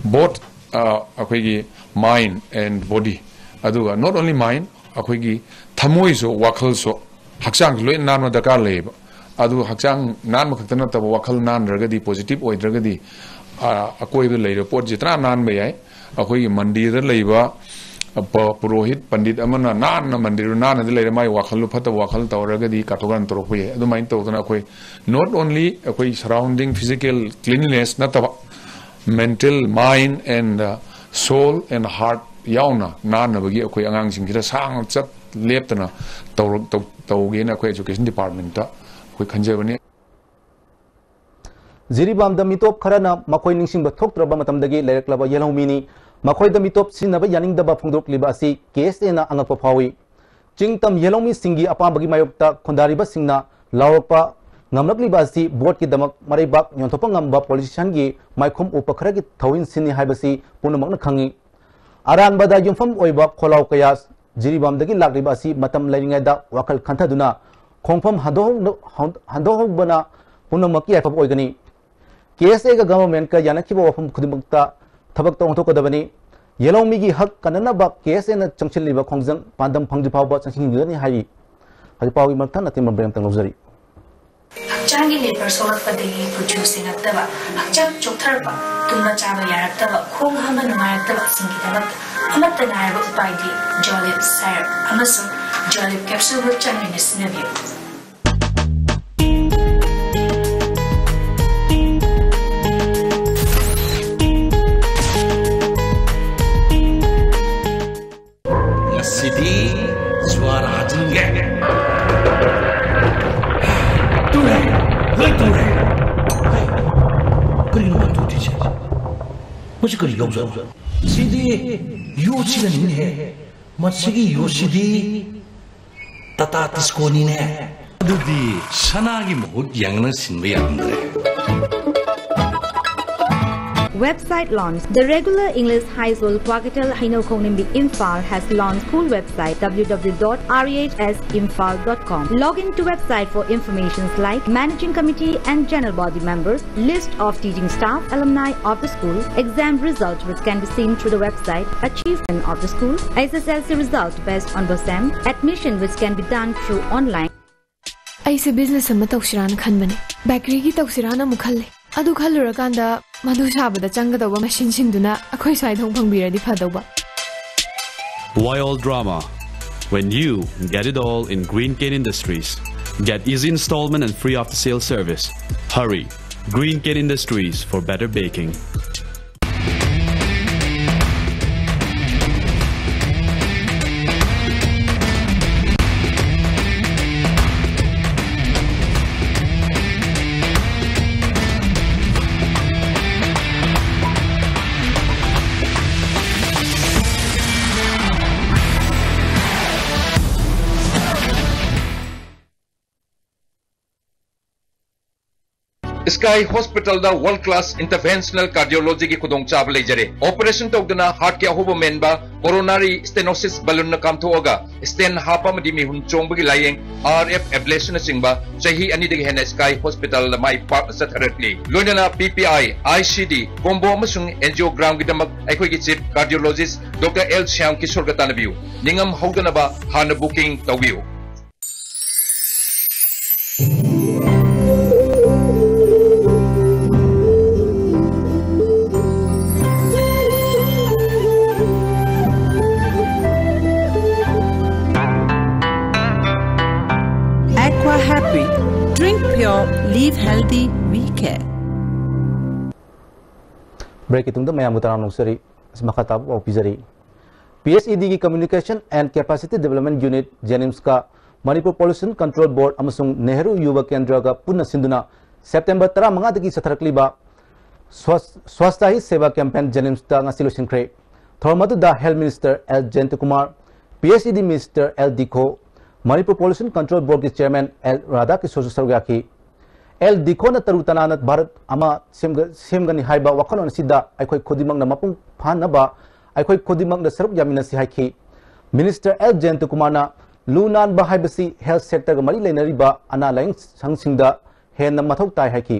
both, ꯑ, ꯑꯩꯈꯣꯏꯒꯤ mind and body, ꯑꯗꯨꯒ not only mind, ꯑꯩꯈꯣꯏꯒꯤ ꯊꯃꯣꯏꯁꯨ, ꯋꯥꯈꯜꯁꯨ, ꯍꯛꯆꯥꯡꯁꯨ ꯂꯣꯏꯅ ꯅꯥꯟꯕ ꯗꯔꯀꯥꯔ ꯂꯩꯌꯦꯕ꯫ ꯑꯗꯨ ꯍꯛꯆꯥꯡ ꯅꯥꯟꯕ ꯈꯛꯇ ꯅꯠꯇꯕ, ꯋꯥꯈꯜ ꯅꯥꯟꯗ꯭ꯔꯒꯗꯤ, positive ꯑꯣꯏꯗ꯭ꯔꯒꯗꯤ, ꯑ, ꯑꯀꯣꯏꯕꯗ ꯂꯩꯔꯤꯕ ꯄꯣꯠꯁꯦ ꯇꯔꯥ ꯅꯥꯟꯕ ꯌꯥꯏ꯫ ꯑꯩꯈꯣꯏꯒꯤ ꯃꯟꯗꯤꯔꯗ ꯂꯩꯕ, ꯑ, ꯄ-, ꯄꯨꯔꯣꯍꯤꯠ ꯄꯟꯗꯤꯠ ꯑꯃꯅ ꯅꯥꯟꯅ ꯃꯟꯗꯤꯔꯗꯨ ꯅꯥꯟꯅꯗꯤ ꯂꯩꯔꯦ, ꯃꯥꯏ ꯋꯥꯈꯜꯗꯨ ꯐꯠꯇꯕ ꯋꯥꯈꯜ ꯇꯧꯔꯒꯗꯤ ꯀꯥꯊꯣꯛ ꯀꯥꯔꯟ ꯇꯧꯔꯛꯄ ꯌꯥꯏ꯫ ꯑꯗꯨꯃꯥꯏꯅ ꯇꯧꯗꯅ ꯑꯩꯈꯣꯏ not only ꯑꯩꯈꯣꯏ surrounding physical cleanliness ꯅꯠꯇꯕ, mental, mind and, uh, soul and heart ꯌꯥꯎꯅ ꯅꯥꯟꯅꯕꯒꯤ ꯑꯩꯈꯣꯏ ꯑꯉꯥꯡꯁꯤꯡꯁꯤꯗ ꯁꯥꯡꯅ ꯆꯠ ꯂꯦꯞꯇꯅ ꯇꯧꯔ-, ꯇꯧ-, ꯇꯧꯒꯦꯅ ꯑꯩꯈꯣꯏ Education Department ꯑꯩꯈꯣꯏ ꯈꯟꯖꯕꯅꯤ꯫ ꯖꯤꯔꯤꯕꯥꯝꯗ ꯃꯤꯇꯣꯞ ꯈꯔꯅ ꯃꯈꯣꯏ ꯅꯤꯡꯁꯤꯡꯕ ꯊꯣꯛꯇ꯭ꯔꯕ ꯃꯇꯝꯗꯒꯤ ꯂꯩꯔꯛꯂꯕ ꯌꯦꯜꯍꯧꯃꯤꯅꯤ꯫ ꯃꯈꯣꯏꯗ ꯃꯤꯇꯣꯞ ꯁꯤꯖꯤꯟꯅꯕ ꯌꯥꯅꯤꯡꯗꯕ ꯐꯣꯡꯗꯣꯔꯛꯂꯤꯕ ꯑꯁꯤ ꯀꯦ ꯑꯦꯁ ꯑꯦꯅ ꯑꯉꯛꯄ ꯐꯥꯎꯏ꯫ ꯆꯤꯡꯇꯝ ꯌꯦꯜꯍꯧꯃꯤꯁꯤꯡꯒꯤ ꯑꯄꯥꯝꯕꯒꯤ ꯃꯥꯌꯣꯛꯇ ꯈꯨꯟꯗꯥꯔꯤꯕꯁꯤꯡꯅ ꯂꯥꯎꯔꯛꯄ ꯉꯝꯂꯛꯂꯤꯕ ꯑꯁꯤ ꯚꯣꯠꯀꯤꯗꯃꯛ ꯃꯔꯩꯕꯥꯛ ꯌꯣꯟꯊꯣꯛꯄ ꯉꯝꯕ ꯄꯣꯂꯤꯇꯤꯁꯤꯌꯥꯟꯒꯤ ꯃꯥꯏꯈꯨꯝ ꯎꯞꯄ ꯈꯔꯒꯤ ꯊꯧꯑꯣꯏꯟꯁꯤꯅꯤ ꯍꯥꯏꯕꯁꯤ ꯄꯨꯝꯅꯃꯛꯅ ꯈꯪꯏ꯫ ꯑꯔꯥꯟꯕꯗ ꯌꯨꯝꯐꯝ ꯑꯣꯏꯕ ꯈꯣꯜꯂꯥꯎ ꯀꯌꯥ ꯖꯤꯔꯤꯕꯥꯝꯗꯒꯤ ꯂꯥꯛꯂꯤꯕ ꯑꯁꯤ ꯃꯇꯝ ꯂꯩꯔꯤꯉꯩꯗ ꯋꯥꯈꯜ ꯈꯟꯊꯗꯨꯅ ꯈꯣꯡꯐꯝ ꯍꯟꯗꯣꯛꯍꯧ-, ꯍꯟꯗꯣꯛꯍꯧꯕꯅ ꯄꯨꯝꯅꯃꯛꯀꯤ ꯌꯥꯏꯐꯕ ꯑꯣꯏꯒꯅꯤ꯫ ꯀꯦ ꯑꯦꯁ ꯑꯦꯒ ꯒꯚꯔꯟꯃꯦꯟꯠꯀ ꯌꯥꯅꯈꯤꯕ ꯋꯥꯐꯝ ꯈꯨꯗꯤꯡꯃꯛꯇ ꯊꯕꯛꯇ ꯑꯣꯟꯊꯣꯛꯀꯗꯕꯅꯤ꯫ ꯌꯦꯜꯍꯧꯃꯤꯒꯤ ꯍꯛ ꯀꯟꯅꯅꯕ ꯀꯦ ꯑꯦꯁ ꯑꯦꯅ ꯆꯪꯁꯤꯜꯂꯤꯕ ꯈꯣꯡꯖꯪ ꯄꯥꯟꯗꯝ ꯐꯪꯗ꯭ꯔꯤ ꯐꯥꯎꯕ ꯆꯪꯁꯤꯟꯈꯤꯒꯅꯤ ꯍꯥꯏꯔꯤ꯫ ꯍꯧꯖꯤꯛ ꯄꯥꯎꯒꯤ ꯃꯊꯪ ꯑꯇꯦꯟꯕ break ꯑꯃꯇꯪ ꯂꯧꯖꯔꯤ꯫ ꯍꯛꯆꯥꯡꯒꯤ ꯂꯦꯕꯔ ꯁꯣꯛꯂꯛꯄꯗꯒꯤ ꯀꯨꯆꯨ ꯁꯦꯡꯉꯛꯇꯕ, ꯍꯛꯆꯥꯡ ꯆꯣꯛꯊꯔꯛꯄ, ꯇꯨꯝꯕ ꯆꯥꯕ ꯌꯥꯔꯛꯇꯕ, ꯈꯣꯡ ꯍꯥꯝꯕ ꯅꯨꯡꯉꯥꯏꯔꯛꯇꯕꯁꯤꯡꯒꯤꯗꯃꯛ ꯑꯃꯠꯇ ꯉꯥꯏꯔꯕ ꯎꯄꯥꯏꯗꯤ ꯖꯣꯂꯤꯞ ꯁꯥꯏꯔꯞ ꯑꯃꯁꯨꯡ ꯖꯣꯂꯤꯞ ꯀꯦꯞꯁꯨꯜꯕꯨ ꯆꯥꯡ ꯅꯥꯏꯅ ꯁꯤꯖꯤꯟꯅꯕꯤꯌꯨ꯫ ꯉꯁꯤꯗꯤ ꯖ꯭ꯋꯥꯔ ꯍꯥꯖꯤꯟꯒꯦ꯫ ꯇꯨꯔꯦ, ꯂꯣꯏ ꯇꯨꯔꯦ꯫ ꯍꯩ, ꯀꯔꯤꯅꯣ ꯃꯥ ꯇꯨꯗ꯭ꯔꯤꯁꯦ? ꯃꯁꯤ ꯀꯔꯤ ꯌꯥꯎꯖꯥꯠꯅꯣ? ꯁꯤꯗꯤ ꯌꯣꯠꯁꯤꯅꯅꯤꯅꯦꯍꯦ꯫ ꯃꯁꯤꯒꯤ ꯌꯣꯠꯁꯤꯗꯤ ꯇꯥꯇꯥ ꯇꯤꯁꯀꯣꯅꯤꯅꯦ꯫ ꯑꯗꯨꯗꯤ ꯁꯅꯥꯒꯤ ꯃꯍꯨꯠ ꯌꯥꯡꯅ ꯁꯤꯟꯕ ꯌꯥꯔꯝꯗ꯭ꯔꯦ꯫ Website launch. The regular English High School, Kwakitel Hainokonglimbi, Imphal has launched school website w w w dot r e h s imphal dot com. Log in to website for informations like managing committee and general body members, list of teaching staff, alumni of the school, exam result which can be seen through the website, achievement of the school, S S L C result based on BOSEM, admission which can be done through online. ꯑꯩꯁꯦ business ꯑꯃ ꯇꯧꯁꯤꯔꯥꯅ ꯈꯟꯕꯅꯦ꯫ Bakeryꯒꯤ ꯇꯧꯁꯤꯔꯥꯅ ꯑꯃꯨꯛ ꯈꯜꯂꯦ꯫ ꯑꯗꯨ ꯈꯜꯂꯨꯔꯀꯥꯟꯗ ꯃꯗꯨ ꯁꯥꯕꯗ ꯆꯪꯒꯗꯧꯕ machineꯁꯤꯡꯗꯨꯅ ꯑꯩꯈꯣꯏ ꯁ꯭ꯋꯥꯏꯗ ꯑꯃꯨꯛ ꯐꯪꯕꯤꯔꯗꯤ ꯐꯗꯧꯕ꯫ Why all drama when you get it all in Green Cane Industries? Get easy installment and free after-sale service. Hurry! Green Cane Industries for better baking. Sky Hospitalꯗ world class interventional cardiologyꯒꯤ ꯈꯨꯗꯣꯡꯆꯥꯕ ꯂꯩꯖꯔꯦ꯫ Operation ꯇꯧꯗꯅ heartꯀꯤ ꯑꯍꯣꯕ ꯃꯦꯟꯕ, coronary stenosis balloonꯅ ꯀꯥꯝꯊꯣꯛꯑꯒ stent ꯍꯥꯞꯄ ꯑꯃꯗꯤ ꯃꯤꯍꯨꯟ ꯆꯣꯡꯕꯒꯤ ꯂꯥꯌꯦꯡ, RF ablationꯅꯆꯤꯡꯕ ꯆꯍꯤ ꯑꯅꯤꯗꯒꯤ ꯍꯦꯟꯅ Sky Hospitalꯗ ꯃꯥꯏ ꯄꯥꯛꯅ ꯆꯠꯊꯔꯛꯂꯤ꯫ ꯂꯣꯏꯅꯅ PPI, ICD, combo ꯑꯃꯁꯨꯡ angiogramꯒꯤꯗꯃꯛ ꯑꯩꯈꯣꯏꯒꯤ chief cardiologist Doctor L Shyam ꯀꯤꯁꯣꯔꯒ ꯇꯥꯟꯅꯕꯤꯌꯨ꯫ ꯅꯤꯡꯉꯝ ꯍꯧꯗꯅꯕ ꯍꯥꯟꯅ booking ꯇꯧꯕꯤꯌꯨ꯫ Aqua Happy. Drink pure, live healthy, we care. Breakꯀꯤ ꯇꯨꯡꯗ ꯃꯌꯥꯝꯕꯨ ꯇꯔꯥꯝꯅ ꯑꯣꯛꯆꯔꯤ꯫ ꯃꯈꯥ ꯇꯥꯕ ꯄꯥꯎ ꯄꯤꯖꯔꯤ꯫ PHEDꯒꯤ Communication and Capacity Development Unit, JNIMSꯀ Manipur Pollution Control Board ꯑꯃꯁꯨꯡ ꯅꯦꯍꯔꯨ ꯌꯨꯕ ꯀꯦꯟꯗ꯭ꯔꯒ ꯄꯨꯟꯅ ꯁꯤꯟꯗꯨꯅ September ꯇꯔꯥꯃꯉꯥꯗꯒꯤ ꯆꯠꯊꯔꯛꯂꯤꯕ Swachh- Swachhta Hi Seva Campaign JNIMSꯇ ꯉꯁꯤ ꯂꯣꯏꯁꯤꯟꯈ꯭ꯔꯦ꯫ ꯊꯧꯔꯝ ꯑꯗꯨꯗ Health Minister L ꯖꯌꯟꯇꯀꯨꯃꯥꯔ, PHED Minister L ꯗꯤꯈꯣ, Manipur Pollution Control Boardꯀꯤ Chairman L ꯔꯥꯙꯥꯀꯤꯁꯣꯔꯁꯨ ꯁꯔꯨꯛ ꯌꯥꯈꯤ꯫ ꯑꯦꯜ ꯗꯤꯈꯣꯅ ꯇꯔꯨ ꯇꯅꯥꯟꯅ ꯚꯥꯔꯠ ꯑꯃ ꯁꯦꯝꯒ- ꯁꯦꯝꯒꯅꯤ ꯍꯥꯏꯕ ꯋꯥꯈꯜꯂꯣꯟ ꯑꯁꯤꯗ ꯑꯩꯈꯣꯏ ꯈꯨꯗꯤꯡꯃꯛꯅ ꯃꯄꯨꯡ ꯐꯥꯅꯕ ꯑꯩꯈꯣꯏ ꯈꯨꯗꯤꯡꯃꯛꯅ ꯁꯔꯨꯛ ꯌꯥꯃꯤꯟꯅꯁꯤ ꯍꯥꯏꯈꯤ꯫ Minister L ꯖꯌꯟꯇꯀꯨꯃꯥꯔꯅ ꯂꯨ ꯅꯥꯟꯕ ꯍꯥꯏꯕꯁꯤ health sectorꯒ ꯃꯔꯤ ꯂꯩꯅꯔꯤꯕ ꯑꯅꯥ ꯂꯥꯌꯦꯡ ꯁꯪꯁꯤꯡꯗ ꯍꯦꯟꯅ ꯃꯊꯧ ꯇꯥꯏ ꯍꯥꯏꯈꯤ꯫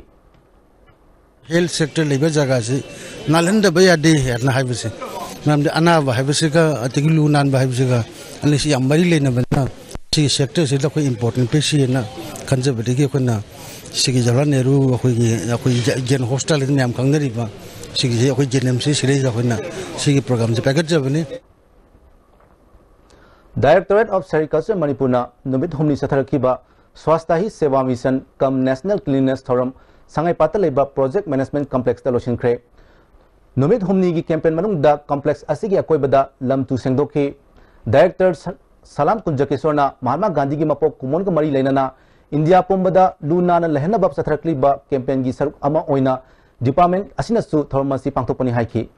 Health sector ꯂꯩꯕ ꯖꯒꯥꯁꯤ ꯅꯥꯜꯍꯟꯗꯕ ꯌꯥꯗꯦ ꯍꯥꯏꯅ ꯍꯥꯏꯕꯁꯦ, ꯃꯔꯝꯗꯤ ꯑꯅꯥꯕ ꯍꯥꯏꯕꯁꯤꯒ ꯑꯗꯒꯤ ꯂꯨ ꯅꯥꯟꯕ ꯍꯥꯏꯕꯁꯤꯒ ꯑꯅꯤꯁꯤ ꯌꯥꯝ ꯃꯔꯤ ꯂꯩꯅꯕꯅꯤꯅ, ꯁꯤꯒꯤ sectorꯁꯤꯗ ꯑꯩꯈꯣꯏ important ꯄꯤꯁꯤꯅ ꯈꯟꯖꯕꯗꯒꯤ ꯑꯩꯈꯣꯏꯅ ꯁꯤꯒꯤ ꯖꯋꯥꯍꯔꯂꯥꯜ ꯅꯦꯍꯔꯨ ꯑꯩꯈꯣꯏꯒꯤ ꯑꯩꯈꯣꯏ ꯖꯦꯟ ꯍꯣꯁꯇꯥꯜ ꯍꯥꯏꯅ ꯃꯌꯥꯝ ꯈꯪꯅꯔꯤꯕ ꯁꯤꯒꯤꯁꯦ ꯑꯩꯈꯣꯏ ꯖꯦꯟ ꯑꯦꯝ ꯁꯤ ꯁꯤꯗꯩꯁꯤꯗ ꯑꯩꯈꯣꯏꯅ ꯁꯤꯒꯤ programꯁꯦ ꯄꯥꯏꯈꯠꯆꯕꯅꯤ꯫ Directorate of Sericulture ꯃꯅꯤꯄꯨꯔꯅ ꯅꯨꯃꯤꯠ ꯍꯨꯝꯅꯤ ꯆꯠꯊꯔꯛꯈꯤꯕ Swachhta Hi Seva Mission cum National Cleanliness ꯊꯧꯔꯝ ꯁꯉꯥꯏꯄꯥꯠꯇ ꯂꯩꯕ Project Management Complexꯇ ꯂꯣꯏꯁꯤꯟꯈ꯭ꯔꯦ꯫ ꯅꯨꯃꯤꯠ ꯍꯨꯝꯅꯤꯒꯤ campaign ꯃꯅꯨꯡꯗ complex ꯑꯁꯤꯒꯤ ꯑꯀꯣꯏꯕꯗ ꯂꯝ ꯇꯨ ꯁꯦꯡꯗꯣꯛꯈꯤ꯫ Director ꯁ- ꯁꯂꯥꯝ ꯀꯨꯟꯖ ꯀꯤꯁꯣꯔꯅ ꯃꯍꯥꯠꯃꯥ ꯒꯥꯟꯙꯤꯒꯤ ꯃꯄꯣꯛ ꯀꯨꯝꯑꯣꯟꯒ ꯃꯔꯤ ꯂꯩꯅꯅ ꯏꯟꯗꯤꯌꯥ ꯄꯨꯝꯕꯗ ꯂꯨ ꯅꯥꯟꯅ ꯂꯩꯍꯟꯅꯕ ꯆꯠꯊꯔꯛꯂꯤꯕ campaignꯒꯤ ꯁꯔꯨꯛ ꯑꯃ ꯑꯣꯏꯅ department ꯑꯁꯤꯅꯁꯨ ꯊꯧꯔꯝ ꯑꯁꯤ ꯄꯥꯡꯊꯣꯛꯄꯅꯤ ꯍꯥꯏꯈꯤ꯫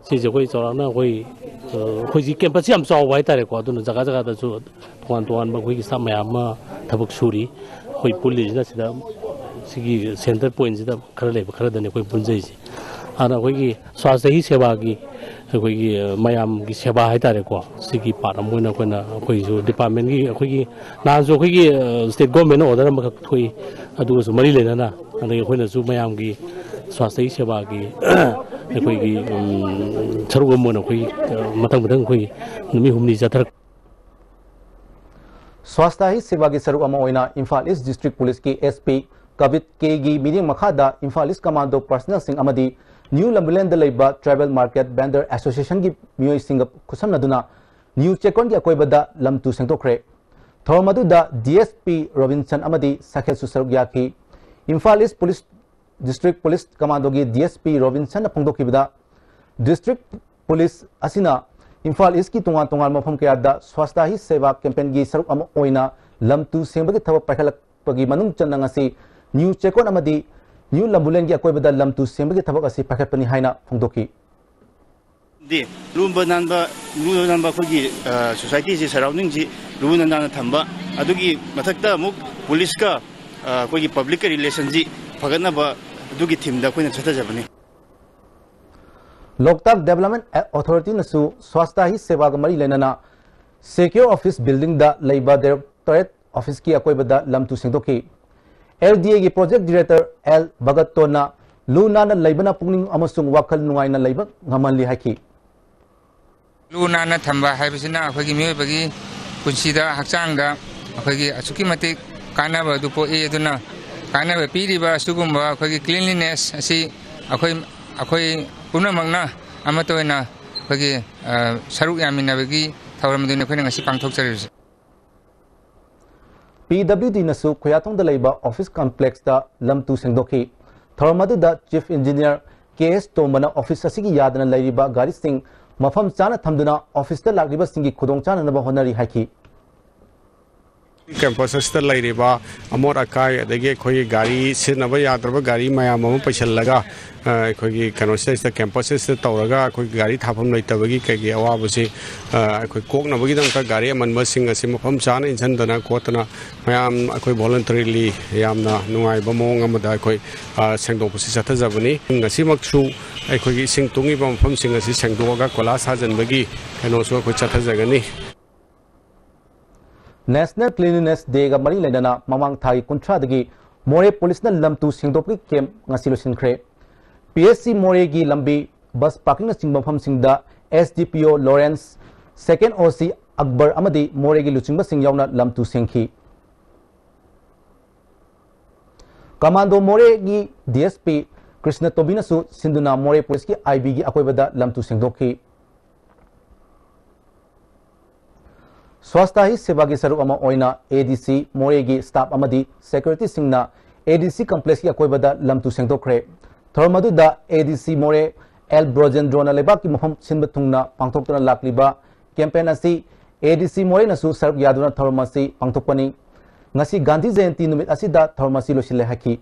ꯁꯤꯁꯦ ꯑꯩꯈꯣꯏ ꯆꯥꯎꯔꯥꯛꯅ ꯑꯩꯈꯣꯏ ꯑ, ꯑꯩꯈꯣꯏꯁꯤ campusꯁꯤ ꯌꯥꯝ ꯆꯥꯎꯕ ꯍꯥꯏꯇꯥꯔꯦꯀꯣ꯫ ꯑꯗꯨꯅ ꯖꯒꯥ ꯖꯒꯥꯗꯁꯨ ꯇꯣꯉꯥꯟ ꯇꯣꯉꯥꯟꯕ ꯑꯩꯈꯣꯏꯒꯤ staff ꯃꯌꯥꯝ ꯑꯃ ꯊꯕꯛ ꯁꯨꯔꯤ꯫ ꯑꯩꯈꯣꯏ ꯄꯨꯜꯂꯤꯁꯤꯅ ꯁꯤꯗ ꯁꯤꯒꯤ ꯁꯦꯟꯇꯔ ꯄꯣꯏꯟꯁꯤꯗ ꯈꯔ ꯂꯩꯕ ꯈꯔꯗꯅꯤ ꯑꯩꯈꯣꯏ ꯄꯨꯟꯖꯩꯁꯦ꯫ ꯑꯗꯨꯅ ꯑꯩꯈꯣꯏꯒꯤ ꯁ꯭ꯋꯥꯁꯇꯍꯤ ꯁꯦꯕꯥꯒꯤ, ꯑꯩꯈꯣꯏꯒꯤ, ꯑ, ꯃꯌꯥꯝꯒꯤ ꯁꯦꯕꯥ ꯍꯥꯏꯇꯥꯔꯦꯀꯣ, ꯁꯤꯒꯤ ꯄꯥꯔꯠ ꯑꯃ ꯑꯣꯏꯅ ꯑꯩꯈꯣꯏꯅ, ꯑꯩꯈꯣꯏꯁꯨ ꯗꯤꯄꯥꯔꯠꯃꯦꯟꯒꯤ, ꯑꯩꯈꯣꯏꯒꯤ ꯅꯍꯥꯟꯁꯨ ꯑꯩꯈꯣꯏꯒꯤ, ꯑ, ꯁ꯭ꯇꯦꯠ ꯒꯣꯔꯃꯦꯟꯅ ꯑꯣꯔꯗꯔ ꯑꯃꯈꯛ ꯊꯣꯛꯏ, ꯑꯗꯨꯒꯁꯨ ꯃꯔꯤ ꯂꯩꯅꯅ, ꯑꯗꯒꯤ ꯑꯩꯈꯣꯏꯅꯁꯨ ꯃꯌꯥꯝꯒꯤ ꯁ꯭ꯋꯥꯁꯇꯍꯤ ꯁꯦꯕꯥꯒꯤ ꯑꯩꯈꯣꯏꯒꯤ, ꯎꯝ, ꯁꯔꯨꯛ ꯑꯃ ꯑꯣꯏꯅ ꯑꯩꯈꯣꯏꯒꯤ, ꯑ, ꯃꯊꯪ ꯃꯊꯪ ꯑꯩꯈꯣꯏꯒꯤ ꯅꯨꯃꯤꯠ ꯍꯨꯝꯅꯤ ꯆꯠꯊꯔꯛ ꯁ꯭ꯋꯥꯁꯇꯍꯤ ꯁꯦꯕꯥꯒꯤ ꯁꯔꯨꯛ ꯑꯃ ꯑꯣꯏꯅ ꯏꯝꯐꯥꯜ ꯏꯁ ꯗꯤꯁꯇ꯭ꯔꯤꯛ ꯄꯨꯂꯤꯁꯀꯤ ꯑꯦꯁ ꯄꯤ ꯀꯕꯤꯠ ꯀꯦꯒꯤ ꯃꯤꯠꯌꯦꯡ ꯃꯈꯥꯗ ꯏꯝꯐꯥꯜ ꯏꯁ ꯀꯃꯥꯟꯗꯣ ꯄꯔꯁꯅꯦꯜꯁꯤꯡ ꯑꯃꯗꯤ ꯅ꯭ꯌꯨ ꯂꯝꯕꯨꯂꯦꯟꯗ ꯂꯩꯕ ꯇ꯭ꯔꯥꯏꯕꯦꯜ ꯃꯥꯔꯀꯦꯠ ꯚꯦꯟꯗꯔ ꯑꯦꯁꯣꯁꯤꯌꯦꯁꯟꯒꯤ ꯃꯤꯑꯣꯏꯁꯤꯡꯒ ꯈꯨꯠꯁꯝꯅꯗꯨꯅ ꯅ꯭ꯌꯨ ꯆꯦꯛꯀꯣꯟꯒꯤ ꯑꯀꯣꯏꯕꯗ ꯂꯝ ꯇꯨ ꯁꯦꯡꯗꯣꯛꯈ꯭ꯔꯦ꯫ ꯊꯧꯔꯝ ꯑꯗꯨꯗ ꯗꯤ ꯑꯦꯁ ꯄꯤ ꯔꯣꯕꯤꯟꯁꯟ ꯑꯃꯗꯤ ꯁꯥꯈꯦꯜꯁꯨ ꯁꯔꯨꯛ ꯌꯥꯈꯤ꯫ Imphal east police district police ꯀꯃꯥꯟꯗꯣꯒꯤ ꯗꯤ ꯑꯦꯁ ꯄꯤ ꯔꯣꯕꯤꯟꯁꯟꯅ ꯐꯣꯡꯗꯣꯛꯈꯤꯕꯗ, ꯗꯤꯁꯇ꯭ꯔꯤꯛ ꯄꯨꯂꯤꯁ ꯑꯁꯤꯅ ꯏꯝꯐꯥꯜ ꯏꯁꯀꯤ ꯇꯣꯉꯥꯟ ꯇꯣꯉꯥꯟꯕ ꯃꯐꯝ ꯀꯌꯥꯗ ꯁ꯭ꯋꯥꯁꯇꯥꯍꯤ ꯁꯦꯕꯥ ꯀꯦꯝꯄꯦꯟꯒꯤ ꯁꯔꯨꯛ ꯑꯃ ꯑꯣꯏꯅ ꯂꯝ ꯇꯨ ꯁꯦꯡꯕꯒꯤ ꯊꯕꯛ ꯄꯥꯏꯈꯠꯂꯛꯄꯒꯤ ꯃꯅꯨꯡ ꯆꯟꯅ ꯉꯁꯤ ꯅ꯭ꯌꯨ ꯆꯦꯛꯀꯣꯟ ꯑꯃꯗꯤ ꯅ꯭ꯌꯨ ꯂꯝꯕꯨꯂꯦꯟꯒꯤ ꯑꯀꯣꯏꯕꯗ ꯂꯝ ꯇꯨ ꯁꯦꯡꯕꯒꯤ ꯊꯕꯛ ꯑꯁꯤ ꯄꯥꯏꯈꯠꯄꯅꯤ ꯍꯥꯏꯅ ꯐꯣꯡꯗꯣꯛꯈꯤ꯫ ꯗꯤ ꯂꯨꯝꯕ ꯅꯥꯟꯕ, ꯂꯨꯝꯕ ꯅꯥꯟꯕ ꯑꯩꯈꯣꯏꯒꯤ, ꯑ, ꯁꯣꯁꯥꯏꯇꯤꯁꯤ, ꯁꯔꯥꯎꯟꯗꯤꯡꯁꯤ ꯂꯨꯅ ꯅꯥꯟꯅ ꯊꯝꯕ, ꯑꯗꯨꯒꯤ ꯃꯊꯛꯇ ꯑꯃꯨꯛ ꯄꯨꯂꯤꯁꯀ, ꯑ, ꯑꯩꯈꯣꯏꯒꯤ ꯄꯕ꯭ꯂꯤꯛꯀ ꯔꯤꯂꯦꯁꯟꯁꯤ ꯐꯒꯠꯅꯕ, ꯑꯗꯨꯒꯤ ꯊꯤꯝꯗ ꯑꯩꯈꯣꯏꯅ ꯆꯠꯊꯖꯕꯅꯤ꯫ ꯂꯣꯛꯇꯥꯛ ꯗꯦꯕꯂꯞꯃꯦꯟ ꯑꯣꯊꯣꯔꯤꯇꯤꯅꯁꯨ ꯁ꯭ꯋꯥꯁꯇꯥꯍꯤ ꯁꯦꯕꯥꯒ ꯃꯔꯤ ꯂꯩꯅꯅ ꯁꯦꯀ꯭ꯌꯣꯔ ꯑꯣꯐꯤꯁ ꯕꯤꯜꯗꯤꯡꯗ ꯂꯩꯕ ꯗꯥꯏꯔꯦꯛꯇꯣꯔꯦꯠ ꯑꯣꯐꯤꯁꯀꯤ ꯑꯀꯣꯏꯕꯗ ꯂꯝ ꯇꯨ ꯁꯦꯡꯗꯣꯛꯈꯤ꯫ ꯑꯦꯜ ꯗꯤ ꯑꯦꯒꯤ ꯄ꯭ꯔꯣꯖꯦꯛ ꯗꯤꯔꯦꯛꯇꯔ ꯑꯦꯜ ꯚꯒꯠꯇꯣꯟꯅ ꯂꯨ ꯅꯥꯟꯅ ꯂꯩꯕꯅ ꯄꯨꯛꯅꯤꯡ ꯑꯃꯁꯨꯡ ꯋꯥꯈꯜ ꯅꯨꯡꯉꯥꯏꯅ ꯂꯩꯕ ꯉꯝꯍꯜꯂꯤ ꯍꯥꯏꯈꯤ꯫ ꯂꯨ ꯅꯥꯟꯅ ꯊꯝꯕ ꯍꯥꯏꯕꯁꯤꯅ ꯑꯩꯈꯣꯏꯒꯤ ꯃꯤꯑꯣꯏꯕꯒꯤ ꯄꯨꯟꯁꯤꯗ, ꯍꯛꯆꯥꯡꯗ ꯑꯩꯈꯣꯏꯒꯤ ꯑꯁꯨꯛꯀꯤ ꯃꯇꯤꯛ ꯀꯥꯟꯅꯕ ꯑꯗꯨ ꯄꯣꯛꯏ꯫ ꯑꯗꯨꯅ ꯀꯥꯟꯅꯕ ꯄꯤꯔꯤꯕ ꯑꯁꯤꯒꯨꯝꯕ ꯑꯩꯈꯣꯏꯒꯤ ꯀ꯭ꯂꯤꯟꯂꯤꯅꯦꯁ ꯑꯁꯤ ꯑꯩꯈꯣꯏ, ꯑꯩꯈꯣꯏ ꯄꯨꯝꯅꯃꯛꯅ ꯑꯃꯠꯇ ꯑꯣꯏꯅ ꯑꯩꯈꯣꯏꯒꯤ, ꯑ, ꯁꯔꯨꯛ ꯌꯥꯃꯤꯟꯅꯕꯒꯤ ꯊꯧꯔꯝ ꯑꯗꯨꯅꯤ ꯑꯩꯈꯣꯏꯅ ꯉꯁꯤ ꯄꯥꯡꯊꯣꯛꯆꯔꯤꯕꯁꯤ꯫ ꯄꯤ ꯗꯕ꯭ꯂꯤꯎ ꯗꯤꯅꯁꯨ ꯈꯨꯌꯥꯊꯣꯡꯗ ꯂꯩꯕ ꯑꯣꯐꯤꯁ ꯀꯝꯄ꯭ꯂꯦꯛꯁꯇ ꯂꯝ ꯇꯨ ꯁꯦꯡꯗꯣꯛꯈꯤ꯫ ꯊꯧꯔꯝ ꯑꯗꯨꯗ ꯆꯤꯐ ꯏꯟꯖꯤꯅꯤꯌꯔ ꯀꯦ ꯑꯦꯁ ꯇꯣꯝꯕꯅ ꯑꯣꯐꯤꯁ ꯑꯁꯤꯒꯤ ꯌꯥꯗꯅ ꯂꯩꯔꯤꯕ ꯒꯥꯔꯤꯁꯤꯡ ꯃꯐꯝ ꯆꯥꯅ ꯊꯝꯗꯨꯅ ꯑꯣꯐꯤꯁꯇ ꯂꯥꯛꯂꯤꯕꯁꯤꯡꯒꯤ ꯈꯨꯗꯣꯡꯆꯥꯅꯅꯕ ꯍꯣꯠꯅꯔꯤ ꯍꯥꯏꯈꯤ꯫ ꯀꯦꯝꯄꯁ ꯑꯁꯤꯗ ꯂꯩꯔꯤꯕ ꯑꯃꯣꯠ ꯑꯀꯥꯏ, ꯑꯗꯒꯤ ꯑꯩꯈꯣꯏꯒꯤ ꯒꯥꯔꯤ ꯁꯤꯖꯤꯟꯅꯕ ꯌꯥꯗ꯭ꯔꯕ ꯒꯥꯔꯤ ꯃꯌꯥꯝ ꯑꯃ ꯄꯩꯁꯤꯜꯂꯒ, ꯑ, ꯑꯩꯈꯣꯏꯒꯤ ꯀꯩꯅꯣꯁꯤꯗꯩꯁꯤꯗ, ꯀꯦꯝꯄꯁ ꯑꯁꯤꯗ ꯇꯧꯔꯒ, ꯑꯩꯈꯣꯏꯒꯤ ꯒꯥꯔꯤ ꯊꯥꯐꯝ ꯂꯩꯇꯕꯒꯤ ꯀꯩꯒꯤ ꯑꯋꯥꯕꯁꯤ, ꯑ, ꯑꯩꯈꯣꯏ ꯀꯣꯛꯅꯕꯒꯤꯗꯃꯛꯇ ꯒꯥꯔꯤ ꯑꯃꯟꯕꯁꯤꯡ ꯑꯁꯤ ꯃꯐꯝ ꯆꯥꯅ ꯏꯟꯁꯤꯟꯗꯅ ꯈꯣꯠꯇꯅ ꯃꯌꯥꯝ ꯑꯩꯈꯣꯏ voluntarily ꯌꯥꯝꯅ ꯅꯨꯡꯉꯥꯏꯕ ꯃꯑꯣꯡ ꯑꯃꯗ ꯑꯩꯈꯣꯏ, ꯑ, ꯁꯦꯡꯗꯣꯛꯄꯁꯤ ꯆꯠꯊꯖꯕꯅꯤ꯫ ꯉꯁꯤꯃꯛꯁꯨ ꯑꯩꯈꯣꯏꯒꯤ ꯏꯁꯤꯡ ꯇꯨꯡꯉꯤꯕ ꯃꯐꯝꯁꯤꯡ ꯑꯁꯤ ꯁꯦꯡꯗꯣꯛꯑꯒ ꯀꯣꯏꯂꯥꯁ ꯊꯥꯖꯤꯟꯕꯒꯤ ꯀꯩꯅꯣꯁꯨ ꯑꯩꯈꯣꯏ ꯆꯠꯊꯖꯒꯅꯤ꯫ National Cleanliness Day ꯒ ꯃꯔꯤ ꯂꯩꯅꯅ ꯃꯃꯥꯡ ꯊꯥꯒꯤ ꯀꯨꯟꯊ꯭ꯔꯥꯗꯒꯤ ꯃꯣꯔꯦ ꯄꯨꯂꯤꯁꯅ ꯂꯝ ꯇꯨ ꯁꯦꯡꯗꯣꯛꯄꯒꯤ ꯀꯦꯝꯞ ꯉꯁꯤ ꯂꯣꯏꯁꯤꯟꯈ꯭ꯔꯦ꯫ ꯄꯤ ꯑꯩꯆ ꯁꯤ ꯃꯣꯔꯦꯒꯤ ꯂꯝꯕꯤ, ꯕꯁ ꯄꯥꯔꯀꯤꯡꯅꯆꯤꯡꯕ ꯃꯐꯝꯁꯤꯡꯗ ꯑꯦꯁ ꯗꯤ ꯄꯤ ꯑꯣ ꯂꯣꯔꯦꯟꯁ, ꯁꯦꯀꯦꯟ ꯑꯣ ꯁꯤ ꯑꯛꯕꯔ ꯑꯃꯗꯤ ꯃꯣꯔꯦꯒꯤ ꯂꯨꯆꯤꯡꯕꯁꯤꯡ ꯌꯥꯎꯅ ꯂꯝ ꯇꯨ ꯁꯦꯡꯈꯤ꯫ ꯀꯃꯥꯟꯗꯣ ꯃꯣꯔꯦꯒꯤ ꯗꯤ ꯑꯦꯁ ꯄꯤ ꯀ꯭ꯔꯤꯁꯅ ꯇꯣꯝꯕꯤꯅꯁꯨ ꯁꯤꯟꯗꯨꯅ ꯃꯣꯔꯦ ꯄꯨꯂꯤꯁꯀꯤ ꯑꯥꯏ ꯕꯤꯒꯤ ꯑꯀꯣꯏꯕꯗ ꯂꯝ ꯇꯨ ꯁꯦꯡꯗꯣꯛꯈꯤ꯫ ꯁ꯭ꯋꯥꯁꯊ ꯍꯤ ꯁꯦꯕꯥꯒꯤ ꯁꯔꯨꯛ ꯑꯃ ꯑꯣꯏꯅ ꯑꯦ ꯗꯤ ꯁꯤ ꯃꯣꯔꯦꯒꯤ ꯁ꯭ꯇꯥꯐ ꯑꯃꯗꯤ ꯁꯦꯀ꯭ꯌꯨꯔꯤꯇꯤꯁꯤꯡꯅ ꯑꯦ ꯗꯤ ꯁꯤ ꯀꯝꯄ꯭ꯂꯦꯛꯁꯀꯤ ꯑꯀꯣꯏꯕꯗ ꯂꯝ ꯇꯨ ꯁꯦꯡꯗꯣꯛꯈ꯭ꯔꯦ꯫ ꯊꯧꯔꯝ ꯑꯗꯨꯗ ꯑꯦ ꯗꯤ ꯁꯤ ꯃꯣꯔꯦ ꯑꯦꯜ ꯕ꯭ꯔꯣꯖꯦꯟꯗ꯭ꯔꯣꯅ ꯂꯩꯕꯥꯛꯀꯤ ꯃꯐꯝ ꯁꯤꯟꯕ ꯊꯨꯡꯅ ꯄꯥꯡꯊꯣꯛꯇꯨꯅ ꯂꯥꯛꯂꯤꯕ ꯀꯦꯝꯄꯦꯟ ꯑꯁꯤ ꯑꯦ ꯗꯤ ꯁꯤ ꯃꯣꯔꯦꯅꯁꯨ ꯁꯔꯨꯛ ꯌꯥꯗꯨꯅ ꯊꯧꯔꯝ ꯑꯁꯤ ꯄꯥꯡꯊꯣꯛꯄꯅꯤ꯫ ꯉꯁꯤ ꯒꯥꯟꯙꯤ ꯖꯌꯟꯇꯤ ꯅꯨꯃꯤꯠ ꯑꯁꯤꯗ ꯊꯧꯔꯝ ꯑꯁꯤ ꯂꯣꯏꯁꯤꯜꯂꯦ ꯍꯥꯏꯈꯤ꯫